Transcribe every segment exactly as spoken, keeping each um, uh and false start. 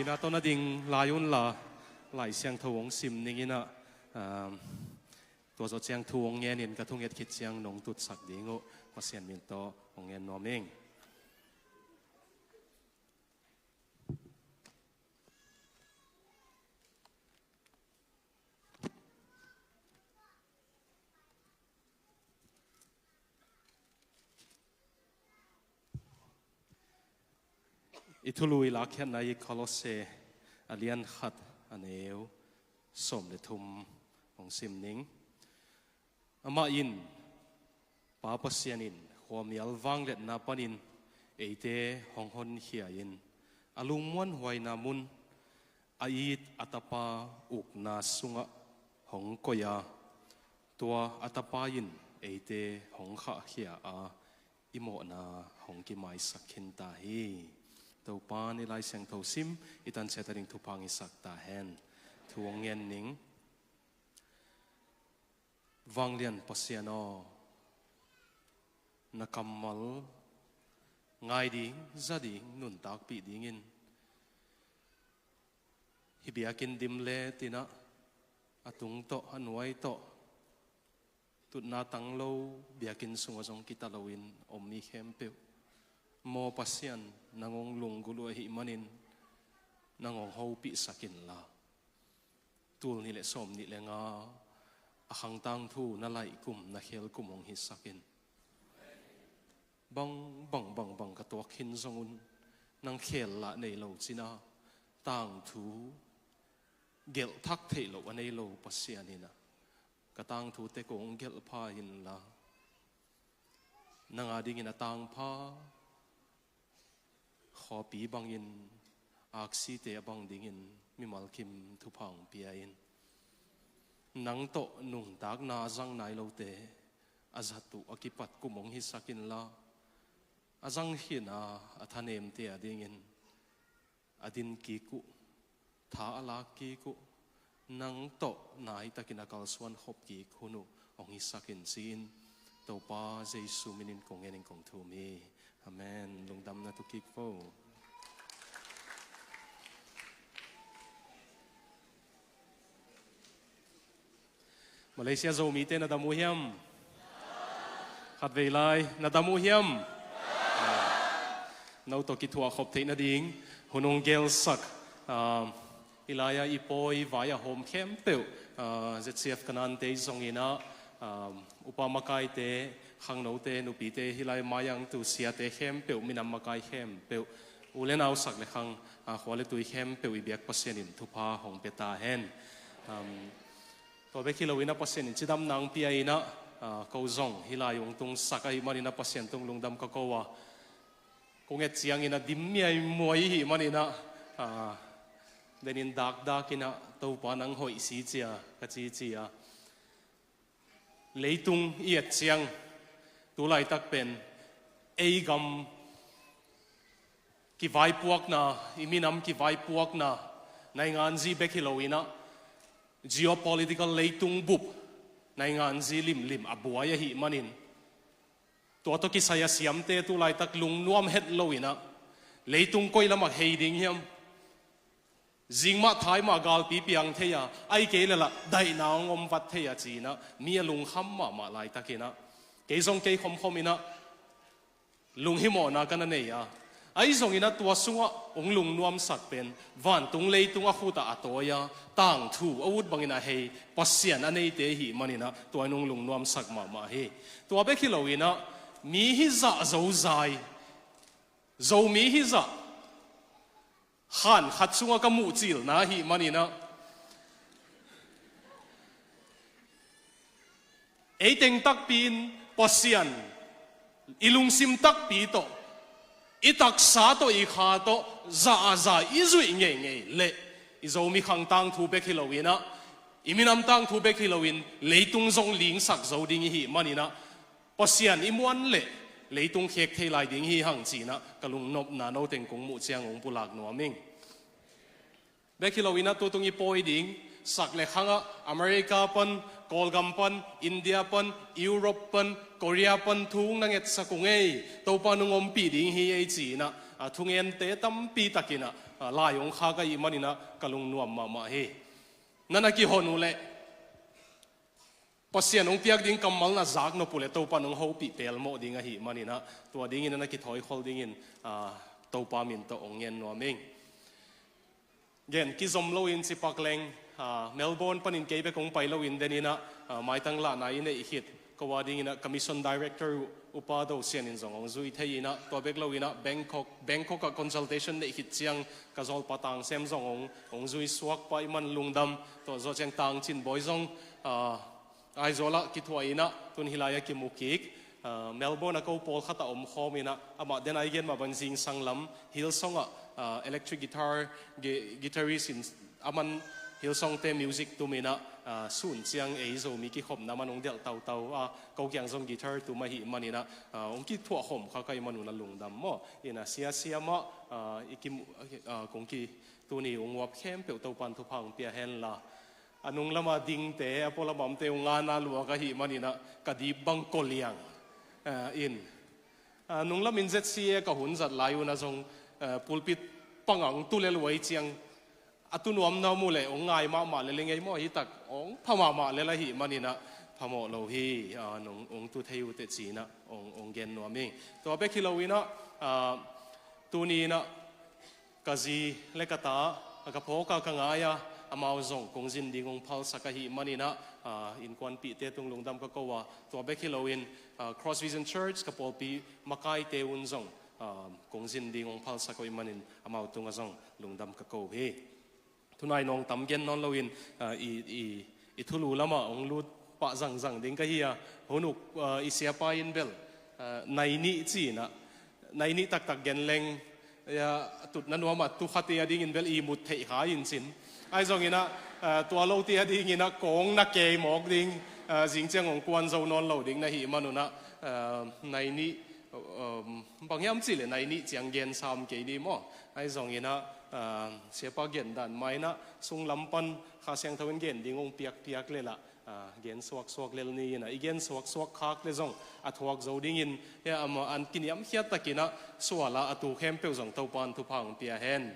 Ka tawh na ding lai unla, Lai Siangtho hong sim ning in ah, um, tua zawh ciang thu hong ngenin ka thunget khit ciang nong tutsak ding uh, Pasian min tawh hong ngen nuam ing. I thulu i lakkhiatna i Kolose a lian khat a neu sawm le thum hong sim ning. Amah in, Pa Pasian in khuamial vangliatna panin eite hong honkhia in, a lungmuanhuaina mun a it a Tapa ukna sungah hong koih a, tua a Tapa in eite hong khahkhia a, i mawhna hong kimaisak khin ta hi. Topa in i Lai Siangtho sim i tan ciat a ding thupha hong hisak ta hen. Thu hong ngen ning. Vanglian Pasian aw, na kammal ngai ding, za ding, nuntakpih dingin hih biakinn dim le tinah, a tung tawh, a nuai tawh, tutna tang lo biakinn sungah zong kita loin om mi khempeuh, maw Pasian, nang hong lunggulh uh ahih manin nang hong hopihsak inla, tul nih le sawm nih le nga a khang tangthu na laih kum, na khel kum hong hisak in. Bang, bang, bang, bang ka tuak khin zong un, nang khel lah nei lo cina, tangthu gelh thak theih loh a nei lo Pasian in ah, ka tangthu tek hong gelh pha inla, nang a dingin a tangpha khawpi bangin, aksite a bang dingin mimal kim thupha hong pia in. Nang tawh nuntakna a zang nai lote a zat uh a kipat kum hong hisak inla, a zang khin a, a thanemte a dingin a din kik uh, tha a lak kik uh, nang tawh naitakin a kalsuan khop kik hun uh hong hisak in, ci-in Topa Jesu minin kong ngenin kong thum hi. Amen. Lungdam na tu kik vo. Malaysia Zomite na dam uh hiam? Khatvei lai, na dam uh hiam? No tawh kithuah khop theih nading hun hong gelsak, ah, i lai-a i pawi vai a hawm khempeuh, ah, Z C F Kanaan te zongin ah, ah, upa makaite, khangnote, nupite, hih lai mai-ah tu siate khempeuh, minam makai khempeuh, u le nau sak le khang, ah, khua le tui khempeuh i biak Pasian in thupha hong pia ta hen. Um, Tua bek hi loin ah Pasian in cidamna hong pia in ah, ah, ko zong hih lai hong tungsak ahih manin ah Pasian tung lungdam ka ko a, kong et ciangin ah dim miaimuai ahih manin ah, ah, denin dakdakin ah Topa nang hoih si cia ka cici a. Leitung i et ciang tu laitak pen ei gam kivaipuakna, i minam kivaipuakna, nainganzi bek hi loin ah, geopolitical leitung bup, nainganzi limlim a buai ahih manin, tua tawh kisai a siamte tu laitak lungnuam het loin ah, leitung koi lamah hei ding hiam? Zing mah thai mah galpi piang thei a, ahih kei leh lah daihna hong om vat thei a ci-in ah, mi a lungkham mahmah laitakin ah, kei zong kei khomkhom in ah, lunghimawhna ka na nei a. Ahi zongin ah tua sungah hong lungnuamsak pen vantung leitung a khut ah a tawi a, tangthu a ut bangin a hei Pasian a neite ahih manin ah tua in hong lungnuamsak mahmah hi. Tua bek hi loin ah mi hizah Zozai, Zomi hizah khan khat sungah ka muhcilna ahih manin ah, ei teng takpi in Pasian i lungsim takpi tawh, i taksa tawh, i kha tawh, za a za i zuih ngeingei leh, i Zomi khang tangthu bek hi loin ah, i minam tangthu bek hi loin leitung zong lingsak zo ding i hih manin ah, Pasian i muan leh leitung khek thei lai ding hi hang ci-in ah ka lungnopna no teng kong muh ciang hong pulak nuam ing. Bek hi loin ah tutung i pawi ding sak le khangah America pan, Kawlgam pan, India pan, Europe pan, Korea pan thu hong na ngetsak ung ei, Topa in hong ompih ding hi ei ci-in ah, a thungente tampi takin ah ah, lai hong khak ahih manin ah ka lungnuam mahmah hi. Na na kihon uh leh Pasian hong piak ding kammal na zak nop uh leh Topa in hong hopih pelmawh ding ahih manin ah tua dingin na na kithawikhol dingin, ah, Topa min tawh hong ngen nuam ing. Gen kizom loin cipak leng, ah, Melbourne panin kei bek hong pai loin den in ah, ah, maitang lahna i neih khit ko a dingin ah ka mission director uh, Upa Do Sian in zong hong zui thei in ah, tua bek loin ah Bangkok, Bangkok ah consultation neih khit ciang ka zawlpa Tang Sem zong hong, hong zui suak pah ahih man lungdam. Tua zawh ciang Tang Cin Bawi zong, ah, Aizawl ah kithuah in ah tun hih lai ah kimu kik. Ah, Melbourne ah ko pawlkhat ah omkhawm in ah, amah den a i gen mah bang zingsang lam Hillsong ah, ah, electric guitar, gi-, guitarist in aman Hillsong te music tum in ah, ah, sun ciang ei Zomi kikhopna man hong delh tautau a, ko kiang zong guitar tum ahih manin ah, ah, hong kithuah khawm kha ka hih man un ah lungdam maw. In ah sia sia mah, ah, i kimu-, ah, kong ki tuni hong uap khempeuh Topa in thupha hong pia hen la. A nung lama dingte, a pualam a omte uh ngana lua ka hih manin ah ka dip bang ko liang, ah, in. Ah, nung lamin Z C A ka hun zat lai un ah zong, ah, pulpit pang ah hong tu lel uh ahih ciang a tu nuamna om uh leh hong ngai mahmah lel ing ei maw, hi tak hong pha mahmah lel ahih manin ah phamawh lo hi, ah, nung hong tu thei uh teh ci-in ah hong, hong gen nuam ing. Tua bek hi loin ah, ah, tuni in ah ka zi le ka ta, ka phawk a ka ngai a, amau zong kong zin ding hong phalsak ahih manin ah, ah, innkuanpihte tung lungdam ka ko a, tua bek hi loin, ah, Cross Vision Church ka pawlpi makaite un zong, ah, kong zin ding hong phalsak ahih manin amau tungah zong lungdam ka ko hi. Tunai nawng tam gen nawn loin, ah, i, i, i thulu lamah hong lut pah zangzang ding ka hi a, hun uk, ah, i siapa in bel, ah, nai nih ci-in ah, nai nih taktak gen leng, ah, tutna nuam a tu khate a dingin bel ihmut theih kha in cin. Ahi zongin ah, ah, tua lote a dingin ah kong na kei mawk ding, ah, zing ciang hong kuan zo nawn lo ding na hih man un ah, ah, nai nih, um, bang hiam cih leh nai nih ciang gen sam kei ni maw. Ahi zongin ah, ah, siapa gen dan mah in ah sunglam pan Kha Siangtho in gen ding hong piakpiak leh lah, ah, gen suaksuak lel ni in ah, i gen suaksuak khak leh zong a thuak zo dingin, hia amah an kiniamkhiat takin ah sual ah a tu khempeuh zong Topa in thupha hong pia hen.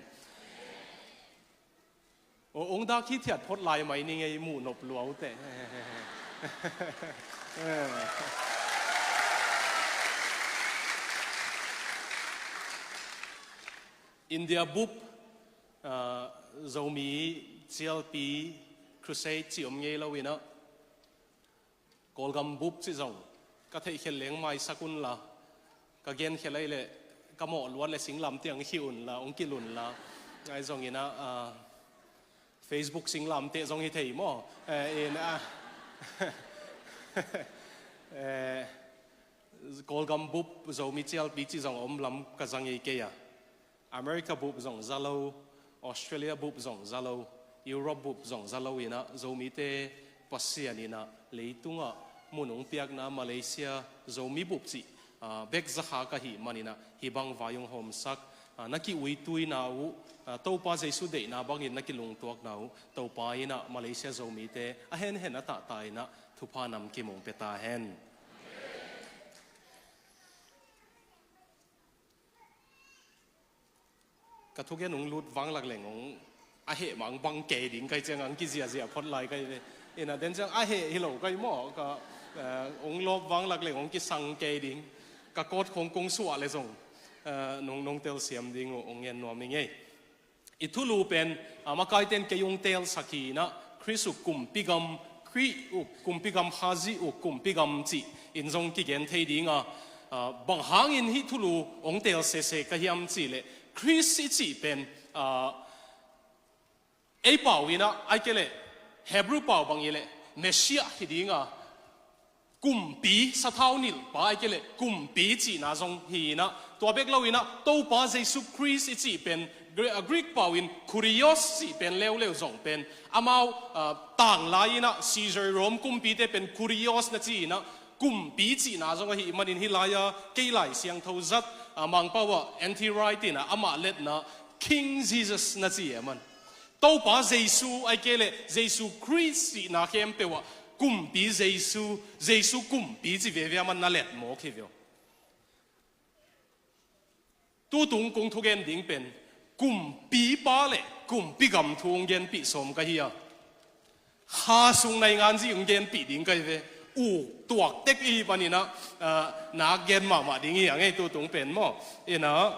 Aw, hong dak hithiat phot lai mai ning ei, muh nop lua uh teh. India bup, ah, Zomi cialpi crusade cih om ngei lo in ah, Kawlgam bup cih zong ka theihkhial leng maisak unla, ka genkhial ahih leh ka mawh luat leh singlamteh hong khih unla, hong kilh unla. Ahi zongin ah, ah, Facebook singlamteh zong hi thei maw. Eh, in, ah, eh, Kawlgam bup Zomi cialpi cih zong a om lam ka za ngei kei a. America bup zong za lo, Australia bup zong za lo, Europe bup zong za lo in ah, Zomite Pasian in ah leitungah mun hong piakna Malaysia Zomi bup cih, ah, bek za kha ka hih manin ah, hih bang vai hong hawmsak, ah, na ki-uituina uh, ah, Topa Jesu deihna bangin na kilungtuakna uh, Topa in ah Malaysia Zomite a henhen a tahta in ah thupha namkim hong pia ta hen. Ka thugen hong lut vanglak leng hong a heh mah hong bang kei ding ka hih ciang hong kiziazia phot lai ka hi ve. In ah den ciang a heh hi lo ka hi maw, ka, eh, hong lawp vanglak leng hong kisang kei ding. Ka kawt khong kong suah leh zong, eh, nong, nong telsiam ding uh hong ngen nuam ing ei. I thulu pen, ah, makaite'n kei hong teelsak hi in ah, Khrist uh kumpi gam, Khrih uh kumpi gam, Khazih uh kumpi gam cih in zong kigen thei ding a, ah, bang hangin hih thulu hong teel sese ka hiam cih leh, Khrist i cih pen, ah, ei pau in ah, ahih kei leh Hebrew pau bang hileh Messiah hi ding a, kumpi, sathau nilhpa ahih kei leh kumpi cihna zong hi in ah, tua bek lo in ah Topa Jesu Khrist i cih pen Gre-, Greek pau in Kurios cih pen leuleu zong pen amau, ah, tanglai in ah Caesar Rome kumpite pen Kurios na ci in ah, kumpi cihna zong ahih manin hih lai-a kei Lai Siangtho zat, ah, Mangpau ah N T Wright in ah amah letna King Jesus na ci e man. Topa Jesu ahih kei leh Jesu Khrist cihna khempeuh ah kumpi Jesu, Jesu kumpi ci veve a man na let mawk hi ve aw. Tutung kong thugen ding pen Kumpipa le kumpi gam thu hong genpih sawm ka hi a, Kha sung naingan zi hong genpih ding ka hi ve. U tuak tek i hi panin ah, ah, nak gen mahmah ding hi a, ngei tu tung pen maw. Ina,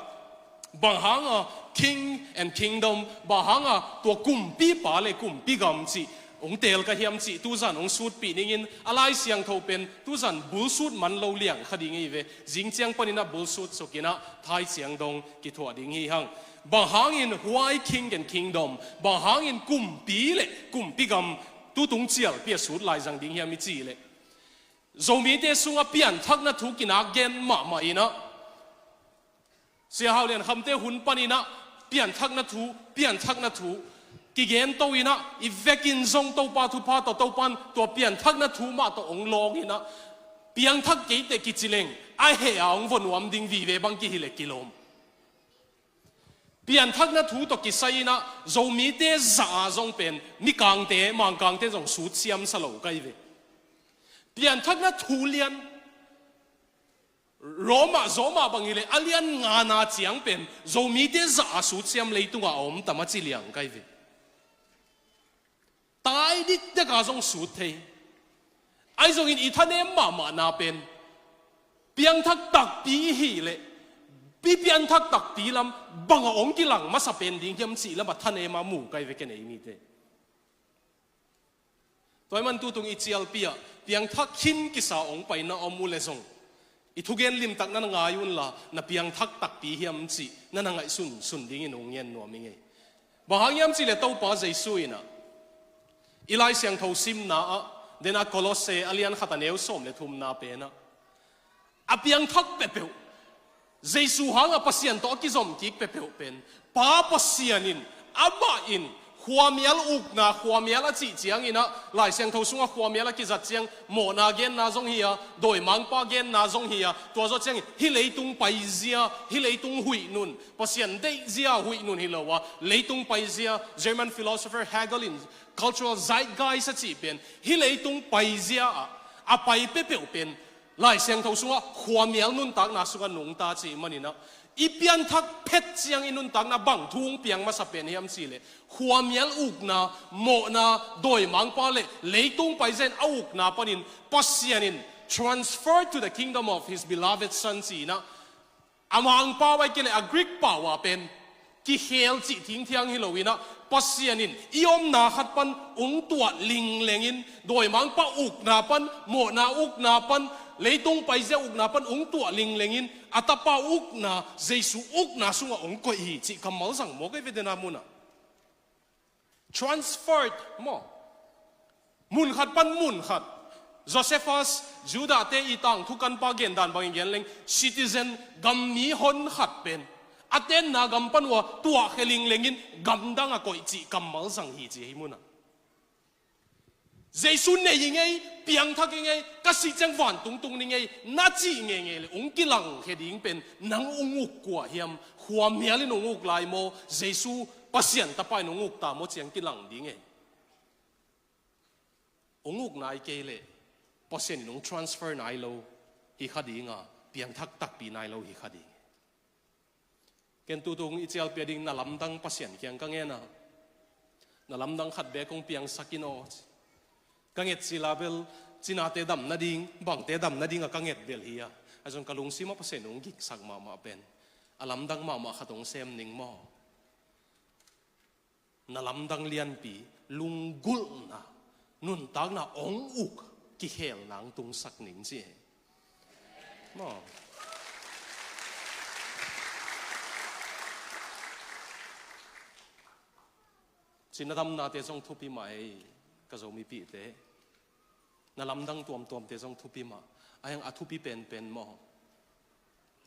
bang hanga king and kingdom, bang hanga tua kumpipa le kumpi gam cih hong teel ka hiam cih tuzan hong sutpih dingin a Lai Siangtho pen tuzan bulsut man lo liang kha ding hi ve. Zing ciang panin ah bulsut sukin ah thai ciang dong kithuah ding hi hang. Bang hangin huai king and kingdom, bang hangin kumpi le kumpi gam tutung cialpi a sut lai zang ding hiam i cih leh, Zomite sungah pianthakna thu kinak gen mahmah in ah, Sia Hau Lian Khamte hun panin ah pianthakna thu, pianthakna thu kigen to in ah, i vekin zong Topa thupha tawh, Topan tua pianthakna thu mah tawh hong lawng in ah, piangthak keiteh kici leng a heh a hong va nuam ding vive bang kihi leh kilawm. Pianthakna thu tawh kisai in ah Zomite zah a zong pen Mikangte, Mangkangte zong sut siamsa lo ka hi ve. Pianthakna thu lian Roma, Roma bang hi leh a lian ngana ciang pen Zomite zah a sut siam leitungah a om tam a ci liang ka hi ve. Tai dikdeka zong sut thei. Ahi zongin i thanem mahmahna pen piangthak takpi i hih leh, pi piangthak takpi lam bangah hong kilang masa pen ding hiam cih lamah thanem a mu ka hi ve ken ei mite. Tua ahih man tutung i cialpi ah piangthak khin kisa hong paina om uh leh zong, i thugen limtak na na ngai unla, na piangthak takpi hiam cih na na ngaihsun sun dingin hong ngen nuam i ngei. Bang hang hiam cih leh Topa Jesu in ah i Lai Siangtho simna ah, den a Kolosse a lian khat a neu sawm le thumna pen ah, a piangthak peuhpeuh, Jesu hangah Pasian tawh a kizom kik peuhpeuh pen Pa Pasian in, amah in khuamial ukna, khuamial a cih ciangin ah Lai Siangtho sungah khuamial a kizat ciang mawhna genna zong hi a, dawimangpa genna zong hi a, tua zawh ciangin hih leitung paizia, hih leitung huih nun, Pasian deihzia huih nun hi lo a, leitung paizia, German philosopher Hegel in cultural zeitgeist a cih pen, hih leitung paizia ah a pai peuhpeuh pen Lai Siangtho sungah khuamial nuntakna sungah nungta cih manin ah, i pianthak phet ciang i nuntakna bang thu hong piang masa pen hiam cih leh, khuamial ukna, mawhna, dawimangpa le leitung paizia in a ukna panin Pasian in transfer to the kingdom of his beloved son ci-in ah, a Mangpau ahih kei leh a Greek pau ah pen kikhel cih thingthiang hi lo in ah, Pasian in i omna khat pan hong tuah linglengin, dawimangpa ukna pan, mawhna ukna pan, leitung paizia ukna pan hong tuah linglengin, a Tapa ukna, Jesu ukna sungah hong koih hi cih kammal zang mawk ei ve, den a mun ah. Transferred maw? Mun khat pan mun khat. Josephus, Judah-te i tangthu kanpa gendan bangin gen leng, citizen, gammi hon khat pen a tenna gam pan uh a tuahkhia linglengin gamdang a koih cih kammal zang hi ci hi mun ah. Jesu nei i ngei, piangthak i ngei, ka sih ciang vantung tung ni ngei na cih ngeingei leh hong kilangkhia ding pen nang hong uk kua hiam? Khuamial in hong uk lai maw, Jesu Pasian Tapa in hong uk ta maw ci-in kilang ding ei. Hong uk nai kei leh Pasian in hong transfer nai lo hi kha ding a, piangthak takpi nai lo hi kha ding. Ken tutung i cialpi a ding na lamdang Pasian kiang ka ngen a, na lamdang khat beek hong piangsak in aw. Ka nget cil a bel cinate dam nading, bangte dam nading a ka nget bel hi a, ahi zong ka lungsim ah Pasian hong giksak mahmah pen a lamdang mahmah khat hong sem ning maw. Na lamdang lianpi, lunggulhna, nuntakna hong uk kikhel nang tungsak ning ci. Maw? Cina damnate zong thupi mah ei, ka Zomipihte. Na lamdang tuamtuamte zong thupi mah. Ahi hang a thupi penpen maw,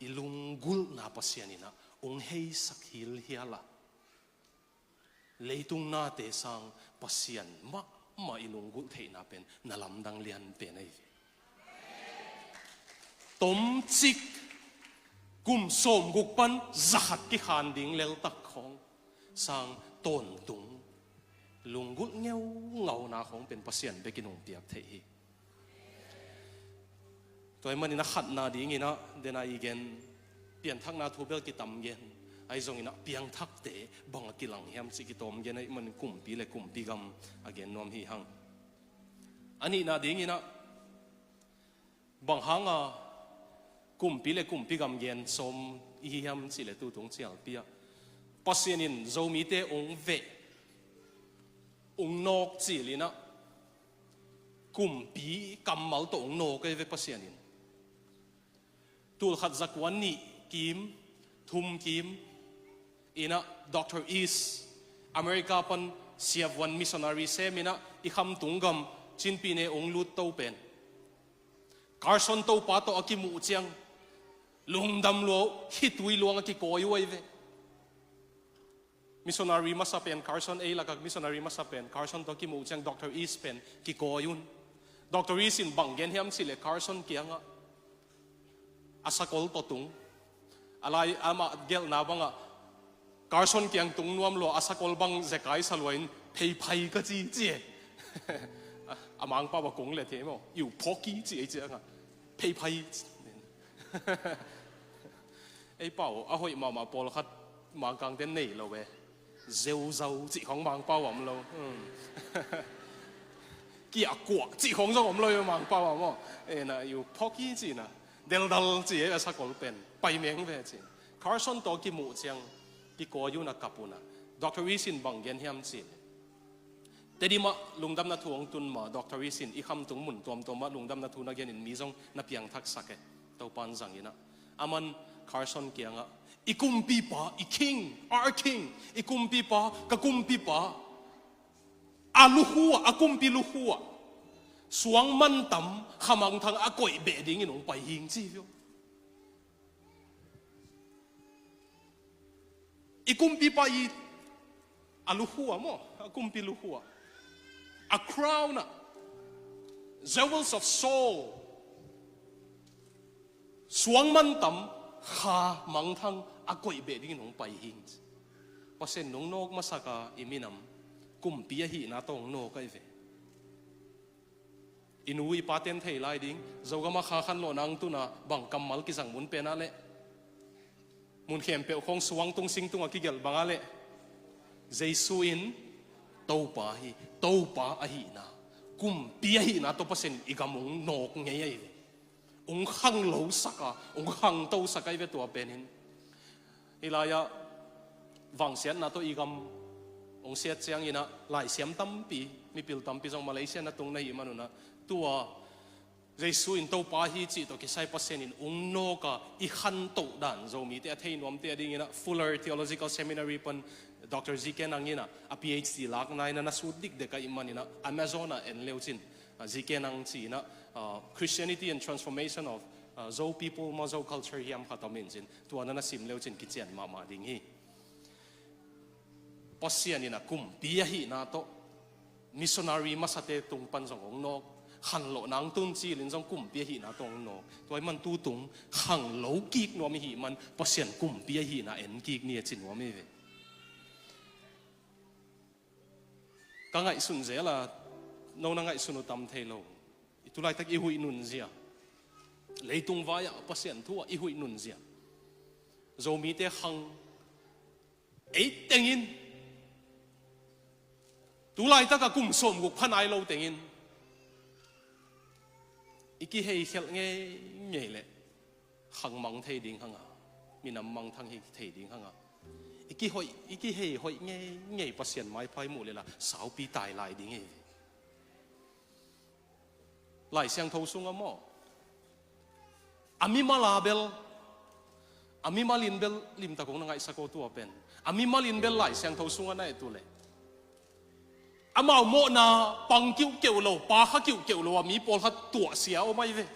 i lunggulhna Pasian in ah hong heisak hilhial a, leitung nate sang Pasian mahmah i lunggulh theihna pen na lamdang lianpen ahi ve. Tomcik kum sawmguk pan zakhat kikhan ding leltak khawng sang tawntung lunggulh ngeungauna khawng pen Pasian bekin hong piak theih hi. Tua ahih manin a khatna dingin ah, den a i gen, pianthakna thu bel kitam gen, Ahi zongin ah piangthakte bang a kilang hiam cih kitawm gen ahih manin kumpi le kumpi gam a gen nuam hi hang. A nihna dingin ah bang hanga kumpi le kumpi gam gen sawm i hi hiam cih leh tutung cialpi ah Pasian in Zomite ong veh, ong nawk cil in ah kumpi kammal tawh ong nawk ei ve Pasian in. Tulkhat zakua nih kim, thum kim in ah Doctor East, America pan siavuan missionary sem in ah i khamtung gam Chin Pyine ong lut to pen Carson Topa tawh a kimuh ciang lungdam lua, khitui luang a kikawi uh ei ve. Missionary masa pen Carson, ei lakah missionary masa pen Carson tawh kimuh ciang Doctor East pen kikawi un. Doctor East in bang gen hiam cih leh Carson kiangah a sakol tawh tung. A lai amah gelhna bangah Carson kiang tung nuam lua, a sakol bang zekai sa lua in, "Pheiphai ka ci," ci e. A Mangpau a kong le thei maw, "You poki," ci e, ci angah, "Pheiphai." Ei pau a hoih mahmah pawlkhat Mangkangte nei lo e. Zeuzau cih khong Mangpau a om lo. Hmm. Kiahkuah cih khong zong om lo e Mangpau a maw. Ena, "You poki," ci na. Deldal ci e a sakol pen. Pai meng ve ci. Carson tawh kimuh ciang kikawi un a kap un ah Doctor East in bang gen hiam cih leh, Tedim ah lungdamna thu hong tun ma Doctor East in i khamtung mun tuamtuam ah lungdamna thu na genin mi zong na piangthaksak e. Topa in zang in ah, aman Carson kiangah, "I kumpipa, i king, our king, i kumpipa, ka kumpipa, a lukhu ah, a kumpi lukhu ah suang mantam, kha mangthang a koih beh dingin hong pai hing," ci viau. I kumpipa i, a lukhu ah maw, a kumpi lukhu ah, a crown ah, jewels of Saul, suang mantam, kha mangthang a koih beh dingin hong pai hing. Pasian nong nawk masak a i minam kumpi ahihna tawh hong nawk ahi ve. I nu i paten thei lai ding, Zogam ah kha khanlawhna hong tun a bang kammal kizang mun pen ah leh, mun khempeuh khawng suang tung sing tung a kigelh bang ah leh, Jesu in Topa hi, Topa ahihna, kumpi ahihna tawh Pasian in i gam hong nawk ngei ahi ve. Hong khanglosak a, hong khangtosak ahi ve tua pen in. Hih lai-ah vangsiatna tawh i gam hong siat ciangin ah laisiam tampi, mipil tampi zong Malaysia na tung na hih man un ah, tua Jesu in Topa hi cih tawh kisai Pasian in hong nawk a i khantoh dan Zomite a thei nuamte a dingin ah Fuller Theological Seminary pan Doctor G K Nang in ah a P H D lakna in ah na sut dikdek ahih manin ah Amazon ah en leu cin, ah, G K Nang ci in ah, ah, Christianity and Transformation of, ah, Zo People maw Zo Culture hiam khat om in cin, tua na na sim leu cin kician mahmah ding hi. Pasian in a kumpi ahihna tawh missionary masate tung pan zong hong nawk, khanlawhna hong tun cilin zong kumpi ahihna tawh hong nawk. Tua ahih man tutung khanglo kik nuam i hih man Pasian kumpi ahihna en kik ni a ci nuam hi ve. Ka ngaihsun zel a, no na ngaihsun uh tam thei lo. I tulaitak i huih nunzia, leitung vai-ah Pasian thu-ah i huih nunzia, Zomite khang ei tengin, tulaitaka kum sawmguk pha nai lo tengin i kiheikhelh ngeingei leh khang mang thei ding hanga, minam mangthang hi thei ding hanga, i kihoih, i kihei hoih ngeingei Pasian maipha i muh leh la saupi tai lai ding hi. Lai Siangtho sungah maw, a mimal a bel, a mimalin bel limtak hong na ngaihsak aw tua pen, a mimalin bel Lai Siangtho sungah na et uh leh amau mawhna pang kiuhkeuh lo, pakha kiuhkeuh lo a mi pawlkhat tuahsia om ahi ve.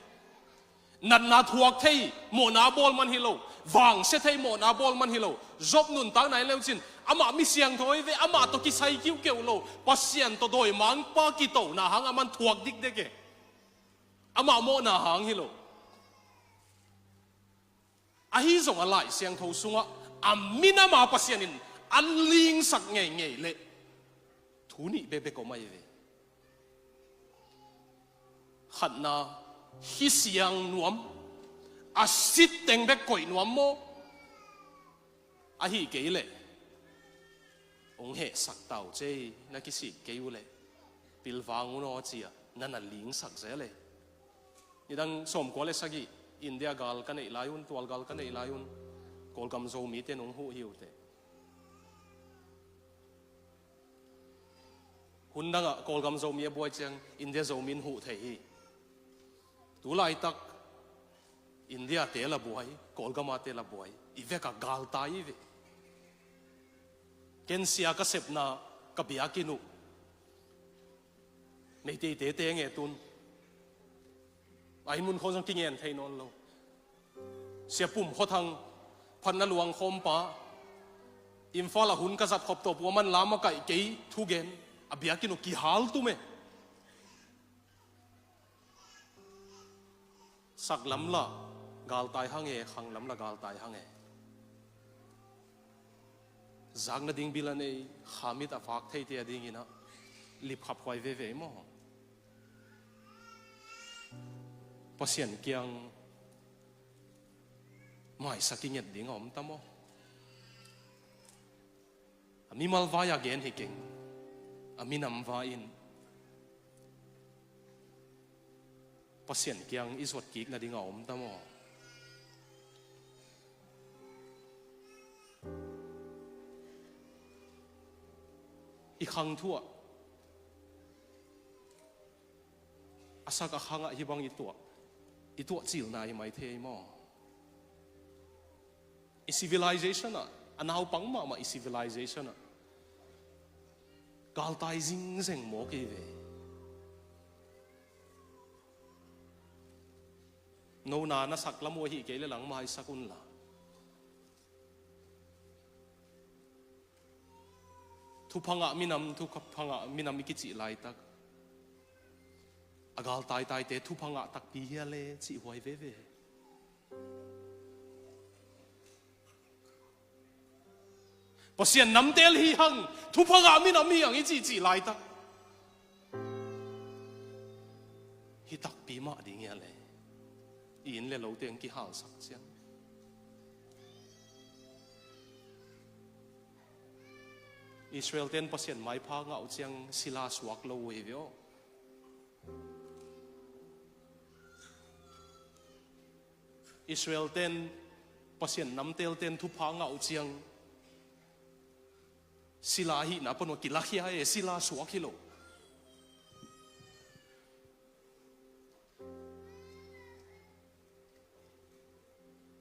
Natna thuak thei mawhna bawl man hi lo, vangsia thei mawhna bawl man hi lo. Job nuntakna en leu cin, amah mi siangtho hi ve, amah tawh kisai kiuhkeuh lo, Pasian tawh dawimangpa kitohna hang aman thuak dikdek e. Amah mawhna hang hi lo. Ahi zongah Lai Siangtho sungah a minam a Pasian in a lingsak ngeingei leh thu nih bekbek om ahi ve. Khatna, hi siang nuam, a sit teng bek koih nuam maw? Ahi kei leh hong hehsak ta uh cei, na kisik kei uh leh pilvang un aw ci-a na na lingsak zel e. Nidang sawmkua le sagih India gal ka neih lai un, tualgal ka neih lai un, Kawlgam Zomite nong huh hi uh teh. Hun dangah Kawlgam Zomi a buai ciang India Zomi in huh thei hi. Tu laitak India te la buai, Kawlgam a te la buai, i vekah galtai i ve. Ken sia ka sepna ka biakinn uh Meiteite te ngetun a inn mun khawng zong kingen thei nawn lo. Sia Pum Khua Thang, phatna luang khawmpa, Imphal ah hun ka zat khop tawp uh a man lam a kaih kei thugen, a biakinn uh kihal tum e. Sak lam lah galtai hang e, khang lam lah galtai hang e. Zak nading bil a nei, khamit a vak theite a dingin ah lipkhap huai veve maw? Pasian kiang maisak i nget ding a om ta maw? A mimal vai-a gen hi keng, a minam vai-in Pasian kiang i zuat kik nading a om ta maw? I khang thu ah, a sak a khang ah hih bang i tuah, i tuah cilna hi mai thei maw? I civilization ah, a naupang mahmah i civilization ah galtai zingzeng mawk i ve. No na na sak lam uh ahi kei le lang maisak unla. Thupha ngah minam, thupha ngah minam i kicih laitak, a galtaitaite thupha ngah takpi hia le cih huai veve. Pasian namtel hi hang, thupha ngah minam hi hang i cihcih laitak, hi takpi mah ding hia le, i inn le lote hong kihalsak ciang. Israel ten Pasian maipha ngah uh ciang sila suak lo uh hi ve aw. Israel ten, Pasian namtel ten thupha ngah uh ciang sila hihna panuah kilakhia e, sila suak hi lo.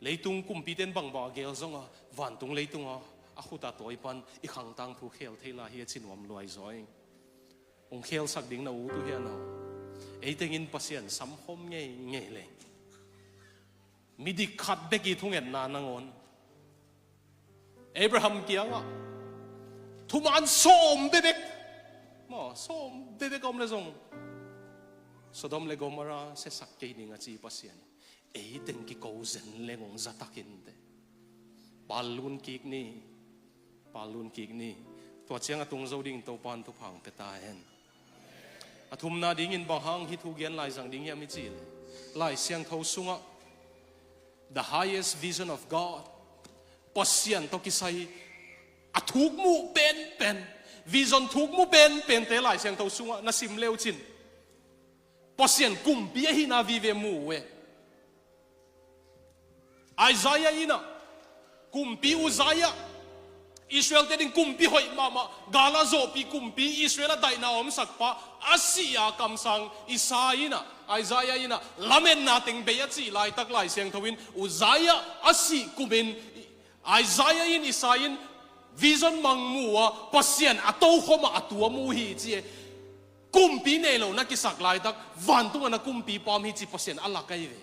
Leitung kumpiten bangbang a gel zonga, vantung leitunga a khuta tawi pan i khangtang thu khel thei lai hi a ci nuam luai zaw ing. Hong khelsak ding na ut uh hian aw. Ei tengin Pasian samkhawm ngeingei leng, midik khat bek i thungetna nangawn Abraham kiangah thuman sawm bebek, maw, sawm bebek a om le zong Sodom le Gomorrah siasak kei ding a ci Pasian in, ei teng kiko zen leng hong zatakin teh. Pallun kik ni, pallun kik ni. Tua ciang a tung zo ding Topan thupha hong pia ta hen. A thumna dingin bang hang hih thu gen lai zang ding hiam i cih leh, Lai Siangtho sungah the highest vision of God, Pasian tawh kisai a thukmuh penpen, vision thukmuh penpente Lai Siangtho sungah na sim leucin Pasian kumpi ahihna vive mu uh e. Isaiah in ah, kumpi Uzziah, Israel te ding kumpi hoih mahmah, gala zawhpih kumpi, Israel a daihna a omsakpa a sih a kamsang Isaiah in ah, Isaiah in ah, lametna teng bei a cih laitak Lai Siangtho in Uzziah a sih kumin Isaiah in, Isaiah in vision mang mu a, Pasian a tokhom ah a tua mu hi ci e. Kumpi nei lo na kisak laitak vantung a na kumpipa om hi ci Pasian a lak ahi ve.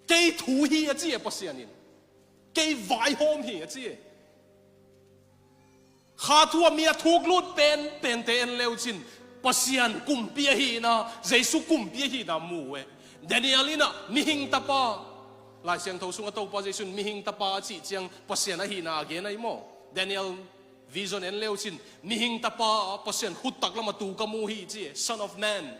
Kei thu hi a ci e Pasian in. Kei vaihawm hi a ci e. Kha thu a mi a thuk lut penpente en leucin Pasian kumpi ahihna, Jesu kumpi ahihna mu uh e. Daniel in ah mihing tapa, Lai Siangtho sungah Topa Jesu in mihing tapa a cih ciang Pasian ahihna a gen ahi maw? Daniel vision en leucin mihing tapa, Pasian khut taklam a tu ka mu hi ci e, Son of Man.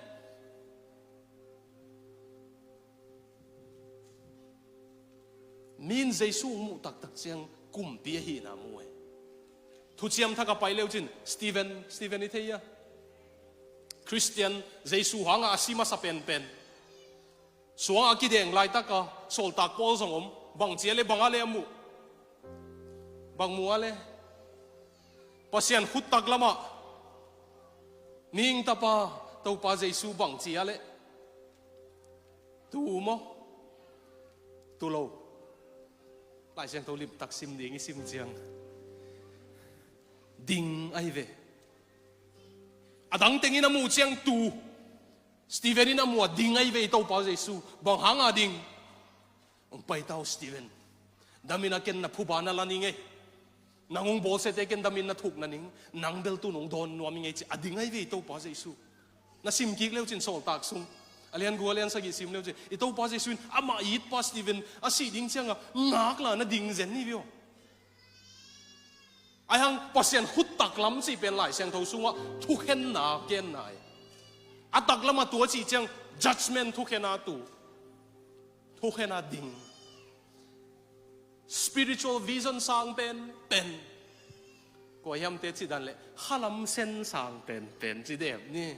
Min Jesu hong muh taktak ciang kumpi ahihna mu e. Thuciam Thak a pai leucin Stephen, Stephen i thei a, Khristian, Jesu hanga a si masa penpen, suang a kideng laitaka sawltak pawl zong om. Bangci a le, bang a le a muh? Bang mu a le? Pasian khut taklamah ning tapa Topa Jesu bangci a le? Tu maw? Tu lo. Lai Siangtho limtak sim ding i sim ciang, ding ahi ve. A dang tengin a muh ciang tu. Stephen in a muh a, ding ahi ve i Topa Jesu. Bang hanga ding? Hong pai ta uh Stephen. Damin a ken na phuba na la ning ei. Nang hong bawlsiate ken damin na thuk na ning. Nang bel tu nong dawn nuam ing ei ci. A ding ahi ve i Topa Jesu. Na sim kik leucin Sawltak sung a lian guk a lian sagih sim leucin i Topa Jesu in amah itpa Stephen a sih ding cianga ngakla na ding zen ni vio. Aihang Pasian khut taklam cih pen Lai Siangtho sungah thukhenna genna e. A taklamah tu a cih ciang judgment thukhena tu. Thukhena ding. Spiritual vision sang pen pen. Kua hiamte cih dan le khalam sen sang pen pen ci dem ni.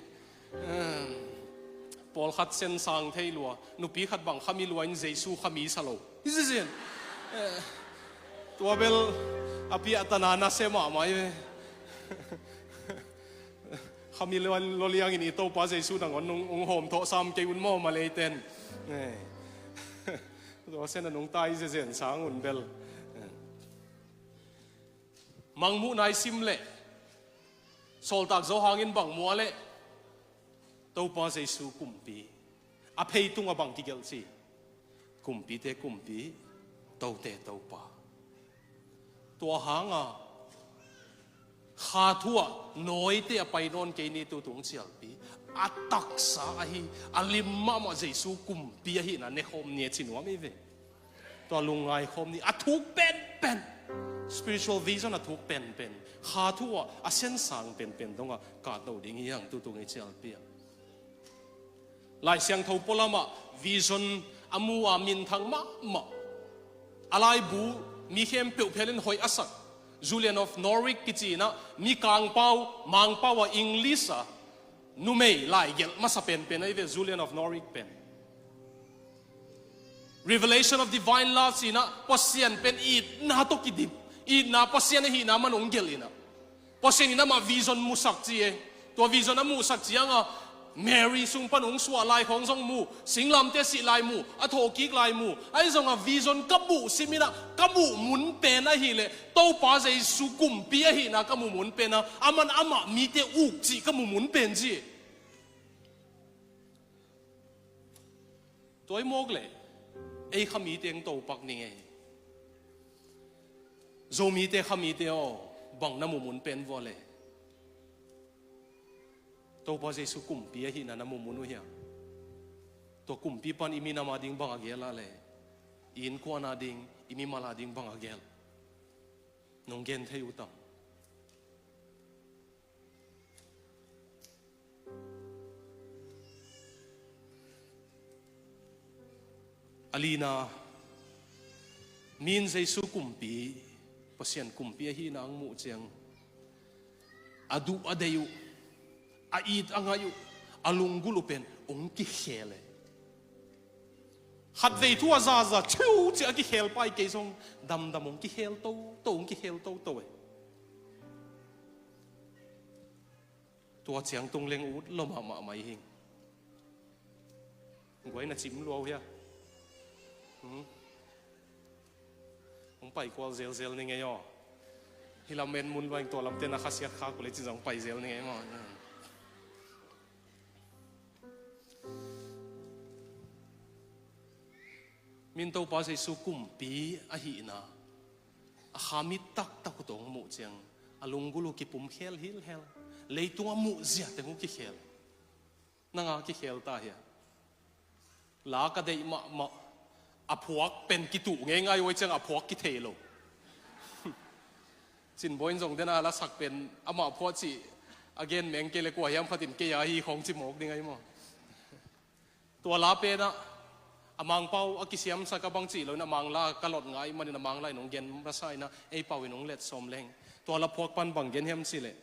Pawlkhat sen sang thei lua, nupi khat bang khami lua in Jesu khami sa lo. Hi zizin. Tua bel a piahtana na se mahmah i ve. Khami lua lo liangin i Topa Jesu nangawn nung ung hawm thawh sam kei un maw ma leiten. Tua sen a nung tai zezen sang un bel. Mangmuhna i sim leh Sawltak Johan in bang mu a leh? Topa Jesu kumpi. A phei tungah bang kigelh ci? Kumpite kumpi, tote Topa. Tua hanga kha thu ah nawite a pai nawn kei ni tu tung cialpi. A taksa ahi a lim mahmah Jesu kumpi ahihna nekhawm ni a ci nuam i ve. Tua lungngai khawm ni a thuk penpen. Spiritual vision a thuk penpen. Kha thu ah a sensang penpen dongah kahto ding hi hang tu tung i cialpi ah. Lai Siangtho pualamah vision a mu a minthang mahmah. A laibu mi khempeuh phelin hoih a sak Julian of Norwich kici inah mi kangpau, mangpau a English a numei laigelh masa penpen ahi ve Julian of Norwich pen. Revelation of Divine Love ci inah Pasian pen itna tawh kidip, itna Pasian ahihna man hong gelh inah. Pasian in amah vision musak ci e. Tua vision a muhsak cianga Mary sung pan hong suah lai khawng zong mu, singlamte sih lai mu, a thawhkik lai mu. Ahi zonga vision ka muh sim inah ka muh mun pen ahileh Topa Jesu kumpi ahihna ka muh mun pena, aman amah mite uk cih ka muh mun pen ci. Tua i mawk leh ei khamite hong topak ning ei. Zomite khamite aw, bang na muh mun pen vua leh? Topa Jesu kumpi ahihna na muh mun uh hiam? Tua kumpi pan i minam a ding bang a gel a leh? I innkuan a ding, i mimal a ding bang a gel? Nong gen thei uh tam? A lina, mi in Jesu kumpi, Pasian kumpi ahihna ang muh ciang a duh a deih uh, a it a ngaih uh, a lunggulh uh pen hong kikhel e. Khatvei thu a zaza ciuci a kikhel pai kei zong damdam hong kikhel toto, hong kikhel toto e. Tua ciang tung leng ut lo mahmah mai hing. Guai na cim lua uh hia? Hmm? Hong pai kual zelzel ni ngei aw. Hi lam en mun luaing tua lamte na khasiat khak uh le cin zong pai zel ni ngei maw? Min Topa Jesu kumpi ahihna a kha mit taktak uh tawh hong muh ciang a lunggulh uh kipum khel hilhel. Leitung a muh ziate hong kikhel. Nanga kikhel ta hia? La ka deih mahmah a phuak pen kituh ngeingai uh a ciang a phuak kithei lo. Cinbawi in zong dena la sak pen amah phuak cih a gen meng kei le kua hiam khatin kei a hi khawng ci mawk ding ahi maw? Tua la penah A Mangpau a kisiamsak a bang cih lo in a Mangla ka lot ngai manin a Mangla in hong gen masa in a ei pau in hong let sawm leng. Tua la phuak pan bang gen hiam cih leh,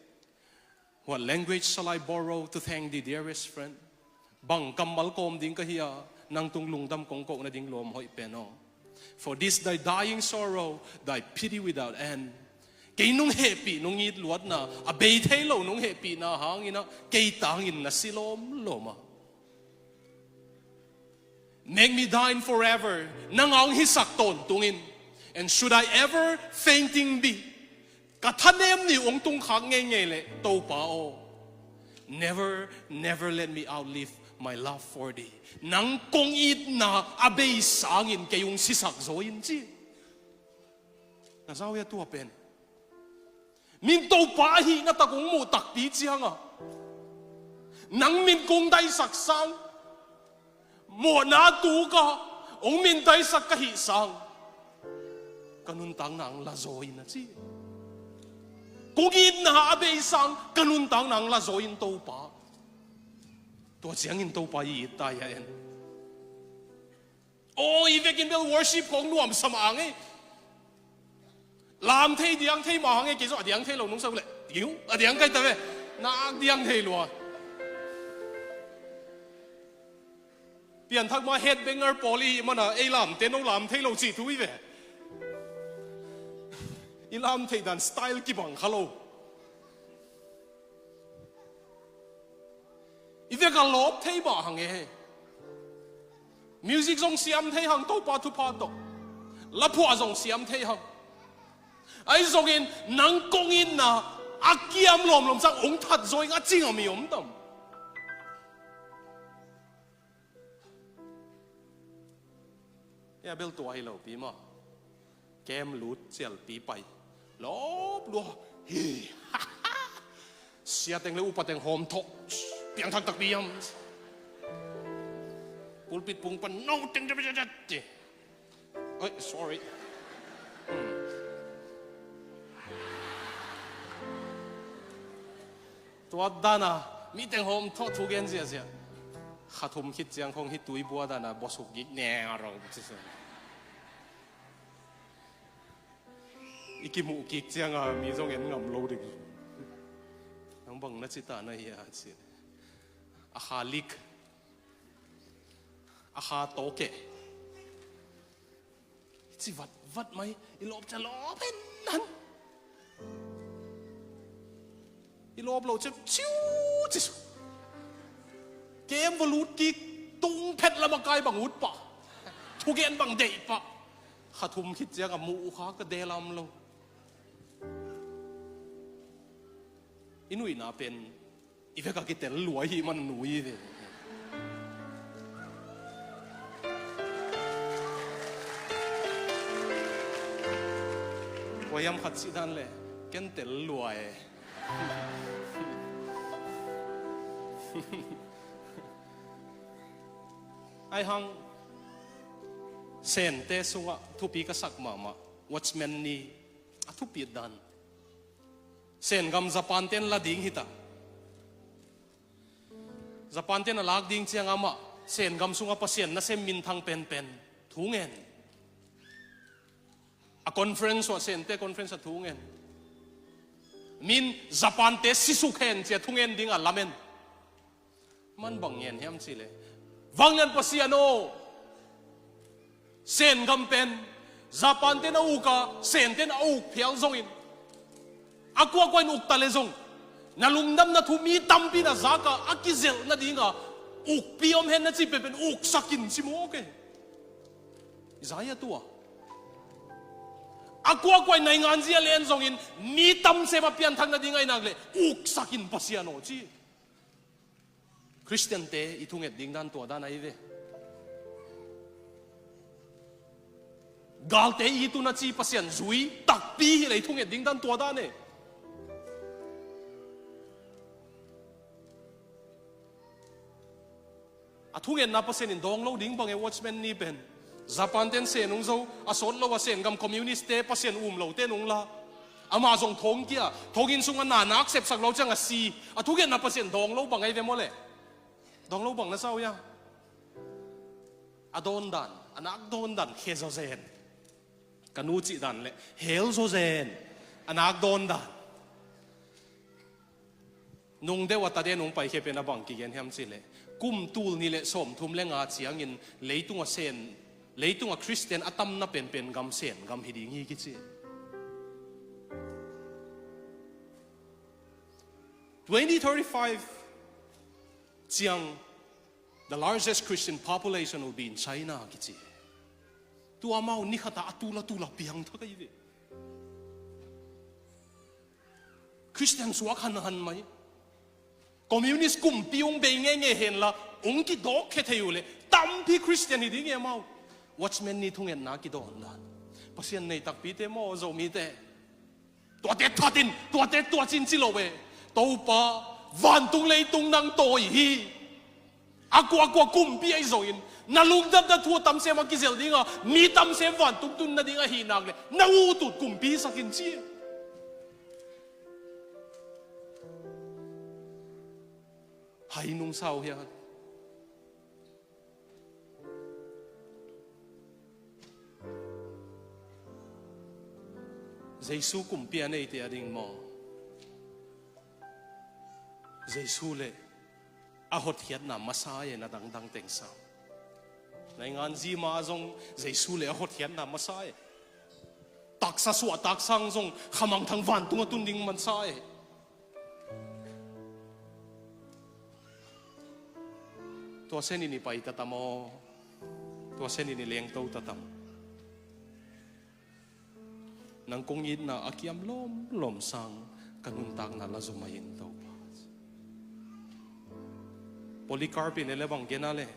"What language shall I borrow to thank thee, dearest friend?" Bang kammal kawm ding ka hi a, nang tung lungdam kong koh nading lawm hoih pen aw. "For this thy dying sorrow, thy pity without end." Kei nong hehpih, nong it luatna, a bei thei lo nong hehpihna hangin a, kei tangin na si lawmlawm a. "Make me thine forever," nang a hong hisak tawntungin. "And should I ever fainting be," ka thanem ni uh hong tungkhak ngeingei leh, Topa aw, "never, never let me outlive my love for thee." Nang kong itna a bei sangin kei hong sisak zaw in ci. Na zau hia tua pen? Min Topa ahihna tak hong muh takpi cianga, nang min kong daisak sang, mawhna tuka hong min daisak ka hih sang, ka nuntakna hong la zaw in a ci. Kong itna a bei sang ka nuntakna hong la zaw in Topa. Tua ciangin Topa i it ta hi a en. Aw, i vekin bel worship khong nuamsa mah hang ei. Lam thei diang thei mah hang ei, kei zong a diang thei lo nungsa uh leh. Tiu, a diang kai ta ve. Nak diang thei lua. Pianthak mah headbanger pawl i hih mana ei lamte no lam thei lo cih thu i ve. I lam theih dan style kibang kha lo. I vek a lawp thei mah hang e. Music zong siam thei hang Topa thupha tawh. Laphuah zong siam thei hang. Ahi zongin nang kong itna a kiam lawmlawm sang hong that zaw ing a cing a mi om tam? Hia bel tua hi lopi maw. Kem lut cialpi pai. Lawp lua. Hi. Sia teng le upa teng hawm thawh. Piangthak takpi hiam. Pulpit pung pan no teng te te te. Oi, sorry. Hmm. Tua dana mi teng hawm thawh thu gen ziahziah. Kha thum khit ciang khong hih tuibua dana bawsuk gik neng a rau ci se. I kimuh kik cianga mi zong en ngam lo ding. Nang bang na ci ta na hi a ci. A kha lik. A kha tawkeh. Ci vatvat mai, i lawp cia lawp hen nan. I lawp lo cia ciu ci su. Kem va lut kik, tung phet lama kai bang ut pah. Thugen bang deih pah. Kha thum khit ciang a muh uh kha ka delam lo. I nuihna pen i vek a kitel lua i hih man a nui ve. Kua hiam khat cih dan le ken tel lua e. Ai hang Sente sungah thupi ka sak mahmah Watchman Nee a thupi dan. Sen gam Japan ten la ding hita. Japan ten a lak ding ciang amah Sen gam sungah Pasian nasem minthang penpen thu ngen. A conference uh a Sente conference a thu ngen. Min Japan te sisuk hen cia thu ngen ding a lamen. Man bang ngen hiam cih leh, Vanglian Pasian aw, Sen gam pen Japan ten a uk a, Sente in a uk phial zongin, a kuakua in uk ta le zong, na lungdamna thu mi tampi na zak a, a kizelh nadinga ukpi om hen na cih penpen uksak in ci mawk e. Isaiah tua. A kuakua in naingan zia len zongin mi tamsem a pianthak nading a i nak leh uksak in Pasian aw ci. Khristiante i thunget ding dan tua dan ahi ve. Galte i tun a ci Pasian zui takpi hi leh i thunget ding dan tua dan e. A thungetna Pasian in dawng lo ding bang e Watchman Nee pen. Japan ten Sen hong zo, a sawt lo a Sen gam communist te Pasian um lo ten hong la. Amah zong thong kia, thong inn sungah na nak sepsak lo ciang a si. A thungetna Pasian dawng lo bang ahi ve maw le. Dawng lo bang na sau ia. A dawn dan, a nak dawn dan, khe zawzen. Ka nu cih dan le hel zawzen, a nak dawn dan. Nung deuh a taden hong paikhia pen a bang kigen hiam cih leh, kum tul nih le sawmthum le nga ciangin leitung a Sen, leitung a Khristian a tamna penpen gam Sen gam hi ding hi kici. Twenty thirty-five ciang, the largest Christian population will be in China kici. Tua amau ni khat a a tul a tul a piang thak ahi ve. Khristian suak hanhan mai. Communist kumpi hong bei ngeingei henla, hong kidawk khia thei uh leh tampi Khristian hi ding e amau. Watchman Nee thungetna kidawn dan. Pasian nei takpite maw, Zomite? Tuate thatin, tuate tuacin ci lo e. Topa, vantung leitung nang tawi hi. A kuakua kumpi ahi zongin, na lungdamna thu a tamsem a kizel dinga, mi tamsem vantung tun nading ahi nak le, na utut kumpi sakin ci. Hai nung sau hian. Jesu kumpi a neite a ding maw? Jesu le a hotkhiatna masa e na dangdang teng sang. Naingan zima zong Jesu le a hotkhiatna masa e. Taksa suahtak sang zong khamangthang vantung a tun ding masa e. Tua senin i pai tatam aw. Tua senin i lengto tatam. Nang kong itna a kiam lawmlawm sang ka nuntakna la zom a in Topa. Polycarp in ele bang gena le.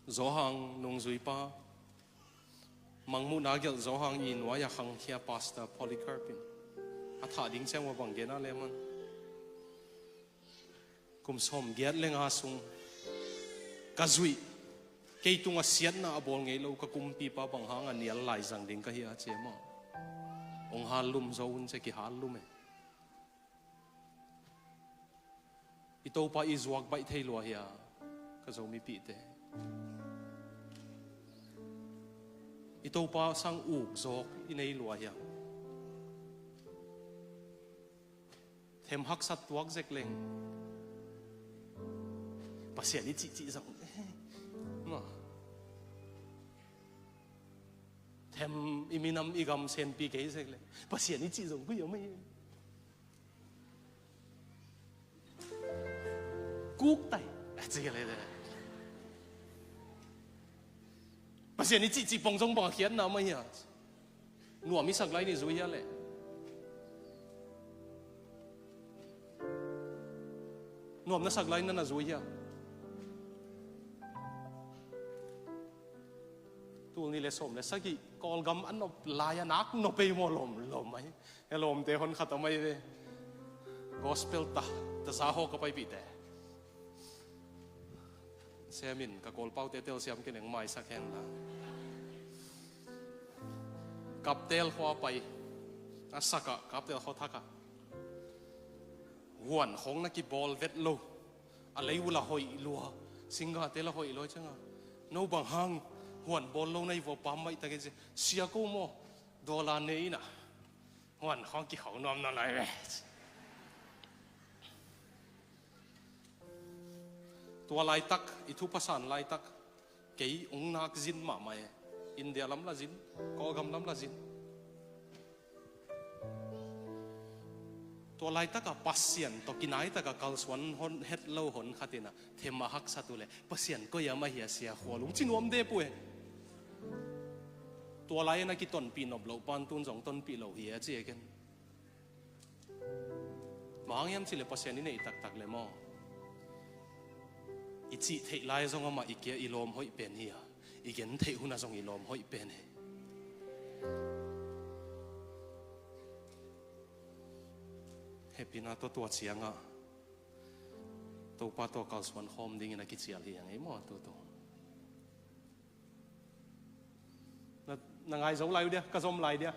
Zawhang nungzuipa. Mangmuhna gelh Zawhang i nuai a khangkhia Pastor Polycarp in. A thah ding ciang ua bang gena le man. Kum sawm giat le nga sung ka zuih, kei tungah siatna a bawl ngei lo ka kumpipa bang hang a nial lai zang ding ka hi a cia maw? Hong hal lum zo un cia kihal lum e. I Topa i zuak baih thei lua hia ka Zomipihte? I Topa sang uk zawk i nei lua hia? Them haksat tuak zek leng Pasian i cihcih zong, eh, ma. Them i minam i gam senpi kei zek leng Pasian i cih zong khui a mai. Kuk tai a ci le le. Pasian i cihcih pong zong bang a khiatna mai hia? Nuam i sak lai ni zui hia le? Nuam na sak lai na na zui hia? Tul ni le sawm le sagih Kawlgam a nop lai a nak nop ei maw lawm lawm mai. E lawmte hon khat a mai ve. Gospel ta ta za haw ka paipihte. Siamin ka Kawlpaute telsiam kineng maisak hen la. Kaptel khua pai a sakah kaptel khua thakah huan khong na kibawl vet lo. A lei ula hoih lua, singgate la hoih lua cianga no bang hang huan bawl lo na i vua pam maih takin sia ko maw? Dollar ne ina. Huan khong kikhau nuam na lai ve. Tua laitak i thu pasan laitak kei ung nak zin mahmah e. India lam la zin, Kawlgam lam la zin. Tua laitaka Pasian tawh kinaitaka kalsuan hon het lo hon khatina them a haksat uh le Pasian koi a mah hia sia khual ung ci nuam dep uh e. Tua lai-in a kitonpih nop loh pan tun zong tonpih lo hi a ci e ken. Bang hang hiam cih le Pasian i neih taktak le maw? I cih theih lai zong amah i kia i lawm hoih pen hi a, i gen theih hunah zong i lawm hoih pen hi. Hehpihna tawh tua ciangah Topa tawh kalsuan khawm dingin a kicial hi a ngei maw tutu? Na, na ngai zo lai uh dia, ka zom lai dia.